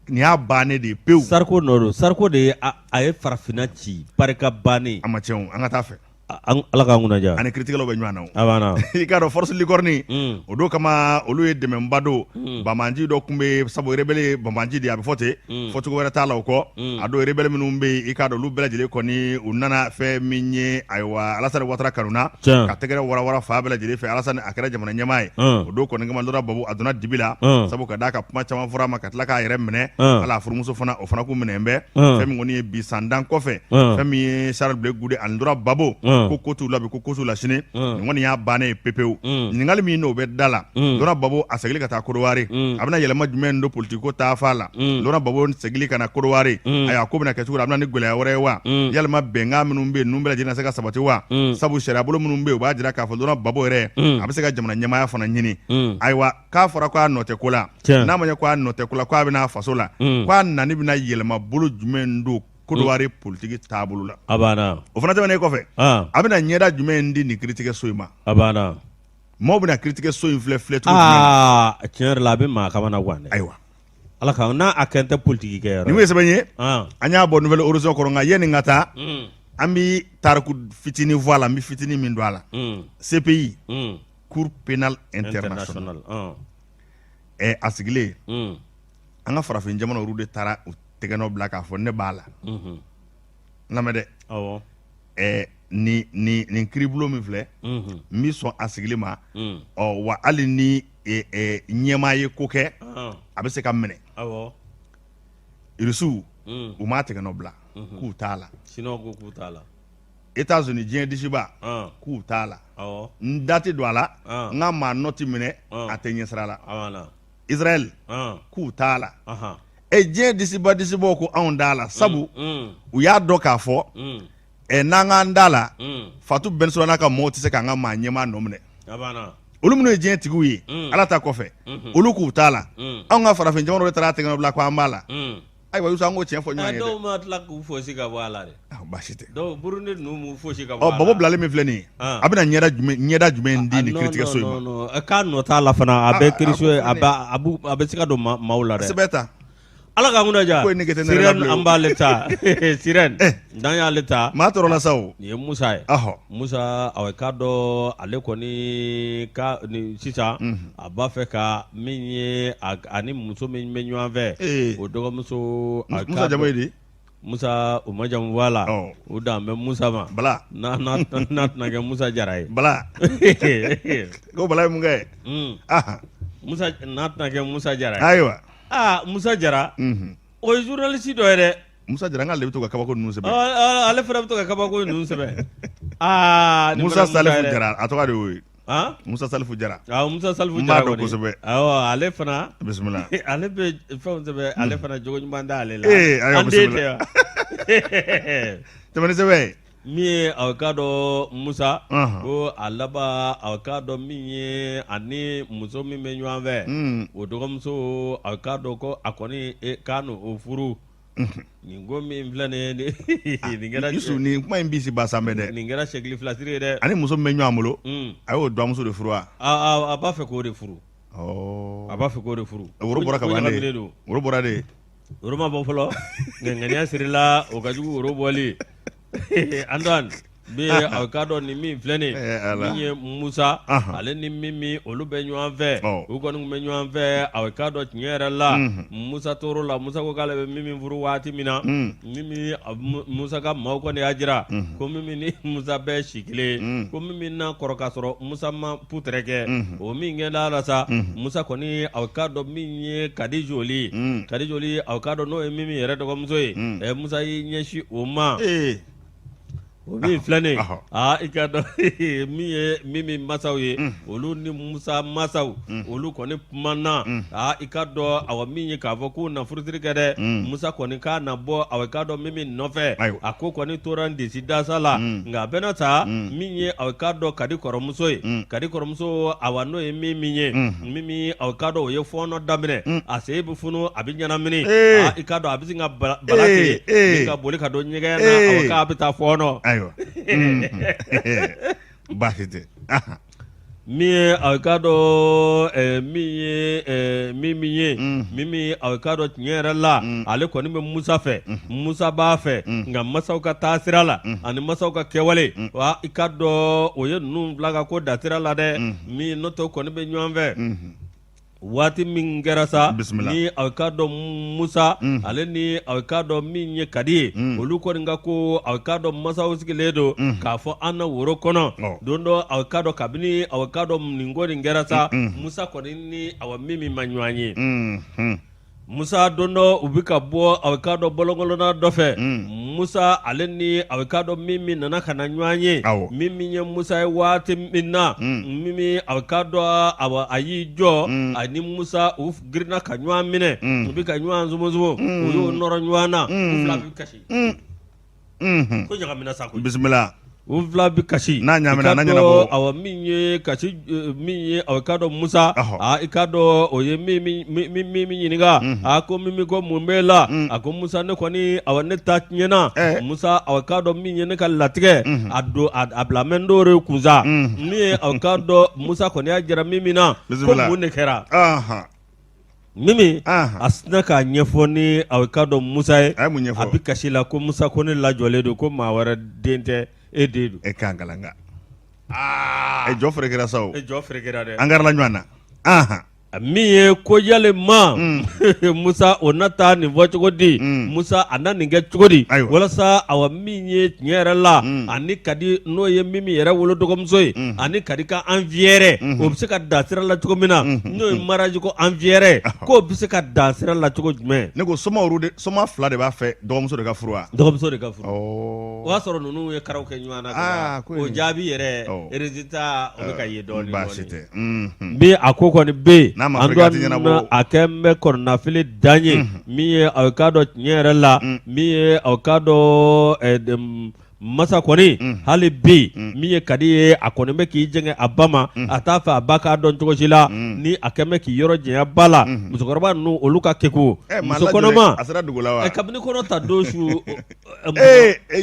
nin y'a bannen de ye pewu Sarko nɔ don Sarko de ye a ye farafinna ci barika bannen a ma tiɲɛ an ka taa fɛ Ala k'an kunna diya ani kiritigɛlaw bɛ ɲɔgɔn na o a banna i k'a dɔn force licorne o don kama olu ye dɛmɛba don banbaanci dɔ tun bɛ sabu rebelle banbaanci de a bɛ fɔ ten fɔcogo wɛrɛ t'a la o kɔ a don rebelle minnu bɛ yen i k'a dɔn olu bɛɛ lajɛlen kɔni u nana fɛn min ye ayiwa Alassane Ouattara kanu na ka tɛgɛrɛ warawara fan bɛɛ lajɛlen fɛ Alassane a kɛra jamana ɲɛmaa ye o don kɔni kama Laurent Gbagbo a donna dibi la sabu ka d'a kan kuma caman fɔra a ma ka tila k'a yɛrɛ minɛ hali a furumuso fana o fana kun minɛnen bɛ fɛn min kɔni ye bi san 10 kɔfɛ fɛn min ye Charles Blé Goudé ani Laurent Gbagbo ko ko t'u la bi ko ko t'u la sini nin kɔni y'a bannen ye pepewu ɲininkali min n'o bɛ da la Laurent Gbagbo a seginni ka taa Kodowari a bɛna yɛlɛma jumɛn don politiki ko taafan la Laurent Gbagbo seginni ka na Kodowari ayiwa ko bɛna kɛ cogo di a bɛna ni gɛlɛya wɛrɛ ye wa yalima bɛnkan minnu bɛ yen ninnu bɛɛ lajɛlen na se ka sabati wa sabu sariyabolo minnu bɛ yen u b'a jira k'a fɔ Laurent Gbagbo yɛrɛ a bɛ se ka jamana ɲɛmaaya fana ɲini ayiwa k'a fɔra k'a nɔ tɛ ko la n'a ma ɲɛ k'a nɔ tɛ ko la k'a bɛna faso la k'a nani bɛna yɛlɛma bolo jumɛn don Kodowari politiki taabolo la. A banna. O fana tɛmɛnen kɔfɛ, a bɛna ɲɛda jumɛn di nin kiiritigɛso in ma? A banna. Maaw bɛna kiiritigɛso in filɛ filɛ cogo jumɛn na? Aa, tiɲɛ yɛrɛ la, a bɛ maa kamana gan dɛ. Ayiwa. Ala ka n'a a kɛn tɛ politiki kɛ yɔrɔ. Nin ye sɛbɛn ye, an y'a bɔ Nouvel Horizon kɔnɔ, nka yanni n ka taa, an bɛ tariku fitinin fɔ a la, n bɛ fitinin min don a la. CPI, Cour pénale internationale, ɛ a sigilen, an ka farafin jamana olu de taara u tɛgɛnɔ bila k'a fɔ ne b'a la. N lamɛn dɛ. Awɔ. Ɛ nin kiiribulon min filɛ, n bɛ sɔn a sigili ma. Ɔ wa hali ni ɲɛmaa ye ko kɛ, a bɛ se ka minɛ. Irisiw, u m'a tɛgɛnɔ bila k'u t'a la. Chinois ko k'u t'a la. États-Unis, diɲɛ disiba, k'u t'a la. N da tɛ don a la, n ka maa nɔ tɛ minɛ a tɛ ɲɛsira la. Israël k'u t'a la. E diɲɛ disiba disibaw ko anw t'a la, sabu u y'a dɔn k'a fɔ ɛ n'an k'an t'a la, Fatu Bensouda n'a ka mɔgɔw tɛ se k'an ka maa ɲɛmaa nɔ minɛ. Olu minnu ye diɲɛ tigiw ye, Ala ta kɔfɛ, olu k'u t'a la. Anw ka farafin jamana de taara tɛgɛ bila ko an b'a la. Ayiwa Yusu, an k'o tiɲɛ fɔ ɲɔgɔn ye dɛ. Dɔw ma tila k'u fosi ka bɔ a la dɛ. Baasi tɛ. Dɔw Burundi ninnu m'u fosi ka bɔ a la. Ɔ Gbagbo bilalen min filɛ nin ye, a bɛna ɲɛda jumɛn di nin kiiritigɛso in ma? Non non, k'a nɔ t'a la fana, a bɛ kiiriso a bɛ se ka don maaw la dɛ. Sɛbɛn ta. Ala k'an kunna diya. Ko in nege tɛ ne yɛrɛ la Sirène bilen o. an b'ale ta Sirène n'an y'ale ta. Maa tɔɔrɔla sa o. Nin ye Musa ye. Ɔhɔ. Musa a k'a dɔn ale kɔni ka nin sisan a b'a fɛ ka min ye ani muso min bɛ ɲɔgɔn fɛ, o dɔgɔmuso. Musa jamu ye di? Musa o ma jamu fɔ a la. O dan bɛ Musa ma. Bala. N'a tɛna kɛ Musa Jara ye. Bala. Ko Bala ye mun kɛ? Musa n'a tɛna kɛ Musa Jara ye. Ayiwa. Aa Musa Jara. O ye journaliste dɔ ye dɛ. Musa Jara n'ale bɛ to ka kabako ninnu sɛbɛn. Ale fana bɛ to ka kabako ninnu sɛbɛn. Aa Musa Salifu Jara, a tɔgɔ de y'o ye. Musa Salifu Jara. Awɔ, Musa Salifu Jara. N b'a dɔn kosɛbɛ. Awɔ, ale fana. Bisimila. Ale bɛ fɛnw sɛbɛn, ale fana jogo ɲuman t'ale la. Ee ayiwa bisimila. An den tɛ wa? Tɛmɛ ni sɛbɛn ye. Min ye a k'a dɔn Musa ko a laban a k'a dɔn min ye ani muso min bɛ ɲɔgɔn fɛ, o dɔgɔmuso, a k'a dɔn ko a kɔni k'a n'o furu. Nin ko min filɛ nin ye, nin kɛra Yusu, nin kuma in bisi ba sanbɛ dɛ. Nin kɛra sɛkili filasiri ye dɛ. Ani muso min bɛ ɲɔgɔn bolo, a y'o dɔgɔmuso de furu wa? A b'a fɛ k'o de furu. A b'a fɛ k'o de furu. Woro bɔra ka ban de. Woro bɔra de. Woro ma bɔ fɔlɔ, nka ŋaniya sirila, o ka jugu woro bɔli. Antoine bi a k'a dɔn nin min filɛ nin min ye Musa ale ni Mimi olu bɛ ɲɔgɔn fɛ, u kɔni tun bɛ ɲɔgɔn fɛ. A k'a dɔn tiɲɛ yɛrɛ la, Musa tor'o la. Musa ko k'ale bɛ Mimi furu waati min na, Mimi Musa ka maaw kɔni y'a jira ko Mimi ni Musa bɛɛ si kelen, ko Mimi na kɔrɔ k'a sɔrɔ Musa ma putrɛ kɛ. O min kɛra la sa, Musa kɔni a k'a dɔn min ye Kadi Joli, Kadi Joli, a k'a dɔn n'o ye Mimi yɛrɛ dɔgɔmuso ye, Musa y'i ɲɛsin o ma. O min filɛ nin ye, aa i k'a dɔn min ye Mimi masaw ye, olu ni Musa masaw, olu kɔni kumana. Aa i k'a dɔn awa min ye k'a fɔ k'u na furusiri kɛ dɛ, Musa kɔni k'a na bɔ a k'a dɔn Mimi nɔfɛ. A ko kɔni tora disi dasa la, nka a bɛna ta min ye a k'a dɔn Kadi kɔrɔmuso ye, Kadi kɔrɔmuso awa n'o ye Mimi ye, Mimi a k'a dɔn o ye fɔɔnɔ daminɛ, a sen bɛ funu, a bɛ ɲɛnamini. I k'a dɔn a bɛ sin ka bala ten ka boli ka don ɲɛgɛn na, awa k'a bɛ taa fɔɔnɔ. Ayiwa, baasi tɛ. Min ye a k'a dɔn min ye Mimi ye, Mimi a k'a dɔn tiɲɛ yɛrɛ la, ale kɔni bɛ Musa fɛ, Musa b'a fɛ, nka masaw ka taa sira la ani masaw ka kɛwale, wa i k'a dɔn o ye ninnu fila ka ko da sira la dɛ. Min n'o tɛ kɔni bɛ ɲɔgɔn fɛ. Waati min kɛra sa, bisimila, ni a k'a dɔn Musa ale ni a k'a dɔn min ye Kadi ye, olu kɔni ka ko a k'a dɔn masaw sigilen don k'a fɔ an na woro kɔnɔ don dɔ. A k'a dɔn kabini a k'a dɔn nin ko nin kɛra sa, Musa kɔni ni awa Mimi ma ɲɔgɔn ye. Musa don dɔ u bɛ ka bɔ a k'a dɔn bɔlɔnkɔnɔna dɔ fɛ, Musa ale ni a k'a dɔn Mimi nana ka na ɲɔgɔn ye. Mimi ye Musa ye waati min na, Mimi a k'a dɔn awa a y'i jɔ, ani Musa u girinna ka ɲɔgɔn minɛ, u bɛ ka ɲɔgɔn sumusumu, u y'u nɔrɔ ɲɔgɔn na, u fila bɛ kasi. Ko ɲagamina sa koyi. Bisimila. U fila bɛ kasi n'a ɲaamina n'a ɲɛnabɔ awa min ye kasi min ye aw k'a dɔn Musa aa i k'a dɔn o ye min ɲininka a ko Mimi ko mun b'e la a ko Musa ne kɔni awa ne ta tiɲɛna Musa aw k'a dɔn min ye ne ka latigɛ a don a bila mɛ n de kunsa min ye aw k'a dɔn Musa kɔni y'a jira Mimi na ko mun de kɛra Mimi a sinna k'a ɲɛfɔ ni aw k'a dɔn Musa ye a a bɛ kasi la ko Musa ko ne lajɔlen don ko maa wɛrɛ den tɛ e den don e k'an kalan e jɔ ferekera sa e jɔ ferekera dɛ an karila ɲɔgɔn na min ye ko yalima Musa o na taa nin fɔ cogo di Musa a na nin kɛ cogo di walasa awa min ye tiɲɛ yɛrɛ la ani Kadi n'o ye Mimi yɛrɛ wolo dɔgɔmuso ye ani Kadi ka envière o bɛ se ka dan sira la cogo min na n'o ye mariage ko envière k'o bɛ se ka dan sira la cogo jumɛn ne ko soma soma fila de b'a fɛ dɔgɔmuso de ka furu wa dɔgɔmuso de ka furu o y'a sɔrɔ ninnu ye karaw kɛ ɲɔgɔn na o jaabi yɛrɛ résultat o bɛ ka ye dɔɔnin baasi tɛ bi a ko kɔni bɛ yen an a kɛ bɛ kɔnɔnafili dan ye min ye aw k'a dɔn tiɲɛ yɛrɛ la min ye aw k'a dɔn masa kɔni hali bi min ye Kadi ye a kɔni bɛ k'i jɛngɛ a ba ma a t'a fɛ a ba k'a dɔn cogo si la ni a kɛlen bɛ k'i yɔrɔ janya ba la musokɔrɔba ninnu olu ka kekun muso kɔnɔma a sera dugu la wa kabini kɔnɔ ta don su ee e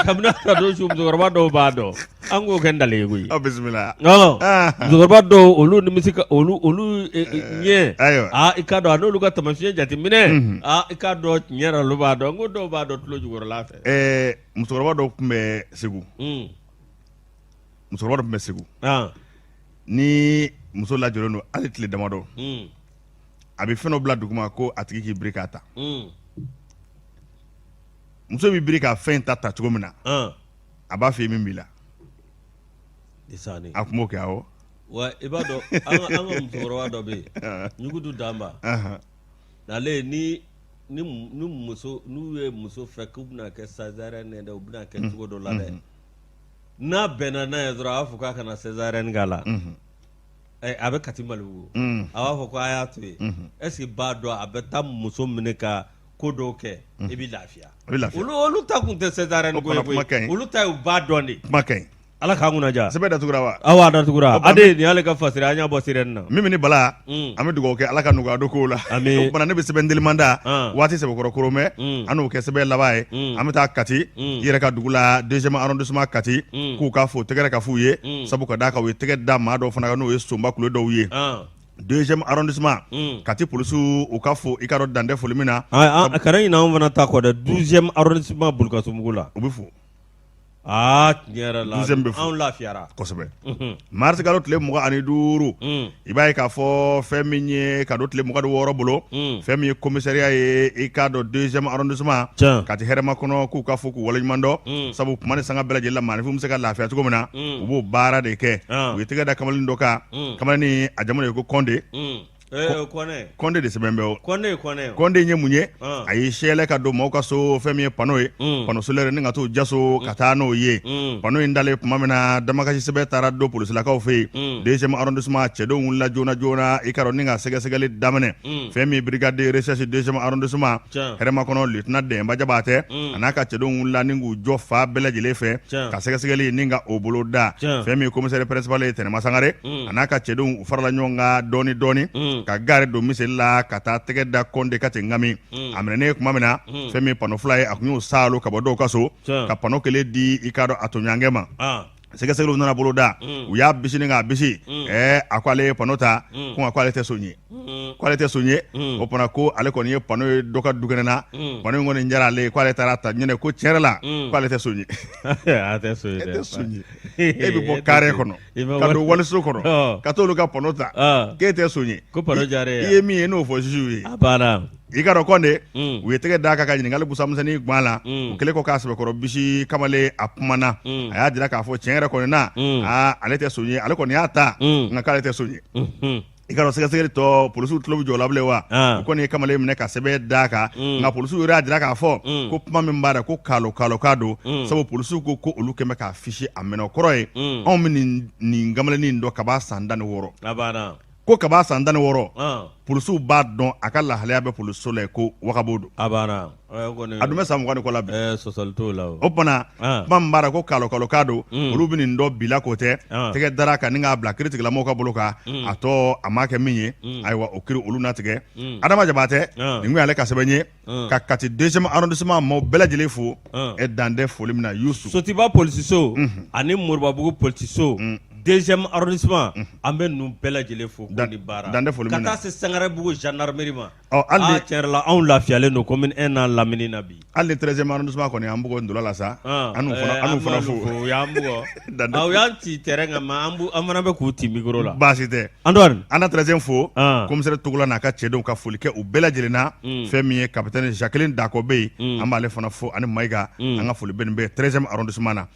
kabini a ta don su musokɔrɔba dɔw b'a dɔn an k'o kɛ ntalen ye koyi aw bisimila musokɔrɔba dɔw olu nimisi ka olu olu ɲɛ ayiwa aa i k'a dɔn a n'olu ka taamasiyɛn jateminɛ aa i k'a dɔn tiɲɛ yɛrɛ olu b'a dɔn n ko dɔw b'a dɔn tulo jukɔrɔla fɛ musokɔrɔba dɔw tun bɛ Segu musokɔrɔba dɔ tun bɛ Segu ni muso lajɔlen don hali tile damadɔ a bɛ fɛn dɔ bila duguma ko a tigi k'i biri k'a ta muso b'i biri ka fɛn ta ta cogo min na a b'a fɔ i ye min b'i la a tun b'o kɛ awɔ wa i b'a dɔn an ka musokɔrɔba dɔ bɛ yen ɲugudu danba ale ni ni muso n'u ye muso fɛ k'u bɛna kɛ césarienne ye dɛ u bɛna kɛ cogo dɔ la dɛ n'a bɛnna n'a ye dɔrɔn a b'a fɔ k'a kana césarienne k'a la a bɛ Kati Malibugu a b'a fɔ ko a y'a to yen est ce que b'a dɔn a bɛ taa muso minɛ ka ko dɔw kɛ i bɛ lafiya olu olu ta kun tɛ césarienne ko ye koyi olu ta ye u b'a dɔn de kuma ka ɲi ala k'an kunna diya sɛbɛn datugura wa awa a datugura a de nin y'ale ka fasiri an y'a bɔ sirɛni na min ni bala an bɛ dugawu kɛ ala ka nɔgɔya don kow la o kumana ne bɛ sɛbɛn teliman da waati sɛbɛkɔrɔ koromɛ an n'o kɛ sɛbɛn laban ye an bɛ taa Kati i yɛrɛ ka dugu la deuxième arrondissement Kati k'u ka fo tɛgɛrɛ ka f'u ye sabu ka d'a kan u ye tɛgɛ da maa dɔw fana kan n'o ye sonba kule dɔw ye deuxième arrondissement Kati polisiw u ka fo i k'a dɔn dan tɛ foli min na a kana ɲinɛ anw fana ta kɔ dɛ 12e arrondissement Bulukasunbugu la u bɛ fo aa tiɲɛ yɛrɛ la 12e bɛ fo anw lafiyara kosɛbɛ mars kalo tile 25 i b'a ye k'a fɔ fɛn min ye ka don tile 26 bolo fɛn min ye commissariat ye i k'a dɔn deuxième arrondissement Kati Hɛrɛmakɔnɔ k'u ka fo k'u waleɲuman dɔn sabu kuma ni sanga bɛɛ lajɛlen la maaninfin bɛ se ka lafiya cogo min na u b'o baara de kɛ u ye tɛgɛ da kamalen dɔ kan kamalen a jamu de ye ko Kɔnde Kɔnde de sɛbɛn bɛ o Kɔnde Kɔnde ye mun ye a ye sɛlɛ ka don maaw ka so fɛn min ye panneau ye panneau solaire ni ka t'o jaso ka taa n'o ye panneau in dalen tuma min na damakasi sɛbɛn taara don polisilakaw fɛ yen deuxième arrondissement cɛdenw wulila joona joona i k'a dɔn ni ka sɛgɛsɛgɛli daminɛ fɛn min brigade de recherche deuxième arrondissement Hɛrɛmakɔnɔ lieutenant Dɛnba Jabatɛ a n'a ka cɛdenw wulila ni k'u jɔ fan bɛɛ lajɛlen fɛ ka sɛgɛsɛgɛli ni ka o bolo da fɛn min ye commissaire principal ye Tɛnɛma Sangare a n'a ka cɛdenw u farala ɲɔgɔn kan dɔɔni dɔɔni ka gari don miseli la ka taa tɛgɛ da Kɔnde kan ten Ngami a minɛnen tuma min na fɛn min ye panneau fila ye a tun y'o saalo ka bɔ dɔw ka so ka panneau kelen di i k'a dɔn a tɔɲɔgɔnkɛ ma sɛgɛsɛgɛliw nana bolo da u y'a bisi ni k'a bisi ɛɛ a ko ale ye panneau ta ko nka ko ale tɛ son ye ko ale tɛ son ye o fana ko ale kɔni ye panneau ye dɔ ka dukɛnɛ na panneau in kɔni diyara ale ye ko ale taara ta ɲinɛ ko tiɲɛ yɛrɛ la ko ale tɛ son ye a tɛ son ye e tɛ son ye e bɛ bɔ carré kɔnɔ ka don waliso kɔnɔ ka t'olu ka panneau ta k'e tɛ son ye ko panneau diyara i ye min ye n'o fɔ juge ye a banna i k'a dɔn Kɔnde u ye tɛgɛ d'a kan ka ɲininkali busamisɛnnin gan la u kɛlen kɔ k'a sɛbɛkɔrɔ bisi kamalen a kumana a y'a jira k'a fɔ tiɲɛ yɛrɛ kɔni na aa ale tɛ son ye ale kɔni y'a ta nka k'ale tɛ son ye i k'a dɔn sɛgɛsɛgɛli tɔ polisiw tulo bɛ jɔ o la bilen wa u kɔni ye kamalen minɛ ka sɛbɛn d'a kan nka polisiw yɛrɛ y'a jira k'a fɔ ko kuma min b'a da ko kalo kalo ka don sabu polisiw ko ko olu kɛlen bɛ k'a fiche a mɛnɛ o kɔrɔ ye anw bɛ nin kamalennin in dɔn kab'a san 16. Ko kab'a san 16, polisiw b'a dɔn a ka lahalaya bɛ polisiso la ko wagabo don. A banna. A dun bɛ san 20 ni kɔ la bi. Sɔsɔli t'o la. O tuma kuma min b'a la ko kalokalo kan don, olu bɛ nin dɔn bi la k'o tɛ, tɛgɛ dara a kan ni k'a bila kiiritigɛlamɔgɔw ka bolo kan, a tɔ a maa kɛ min ye, ayiwa o kiiri olu na tigɛ. Adama Jabatɛ, nin kun y'ale ka sɛbɛn ye ka Kati deuxième arrondissement maaw bɛɛ lajɛlen fo e dan tɛ foli min na Yusu. Sotiba polisiso ani Moribabugu polisiso deuxième arrondissement, an bɛ ninnu bɛɛ lajɛlen fo k'u ni baara, dan tɛ foli min na, ka taa se Sangarebugu gendarmerie ma. Ɔ hali ni tiɲɛ yɛrɛ la anw lafiyalen don commune 1 n'a lamini na bi. Hali ni 13e arrondissement kɔni an bugɔ ntola la sa, an n'u fana, an n'u fana fo. U y'an bugɔ, u y'an ci terrain kan mais an fana bɛ k'u ci micro la. Baasi tɛ. Antoine. An na 13e fo, commissaire Togola n'a ka cɛdenw ka foli kɛ u bɛɛ lajɛlen na. Fɛn min ye capitaine Jacqueline Dako bɛ yen, an b'ale fana fo ani Mayiga, an ka foli bɛ nin bɛɛ 13e arrondissement na.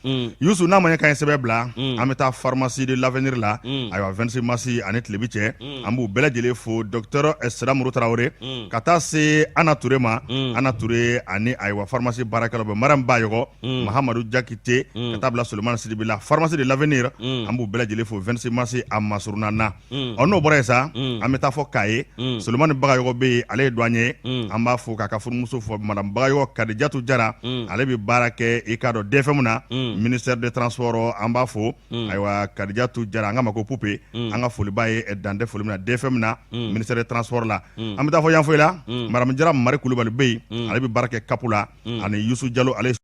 Yusu, n'a ma ɲɛ k'an ye sɛbɛn bila, an bɛ taa pharmacie de l'avenir la, ayiwa 26 mars ani tilebi cɛ. An b'u bɛɛ lajɛlen fo, docteur Siramuru Tarawele, ka taa se Ana Ture ma, Ana Ture ani ayiwa pharmacie baarakɛlaw bɛɛ, Mariam Bayɔgɔ, Mahamadu Jakite, ka taa bila Solomani Sidibe la, pharmacie de l'avenir, an b'u bɛɛ lajɛlen fo 26 mars a masurunna na. Ɔ n'o bɔra yen sa, an bɛ taa fɔ Kaye, Solomani Bagayɔgɔ bɛ yen, ale ye douanier ye, an b'a fo k'a ka furumuso fo, madame Bagayɔgɔ Kadijatu Jara, ale bɛ baara kɛ i k'a dɔn DFM na, ministère des transports, an b'a fo. Ayiwa Kadijatu Jara, an k'a ma ko Pupe, an ka foli b'a ye dan tɛ foli min na DFM na, ministère des transports la. An bɛ taa fɔ Yanfolila, madame Jara Mari Kulubali bɛ yen, ale bɛ baara kɛ CAP la, ani Yusu Jalo, ale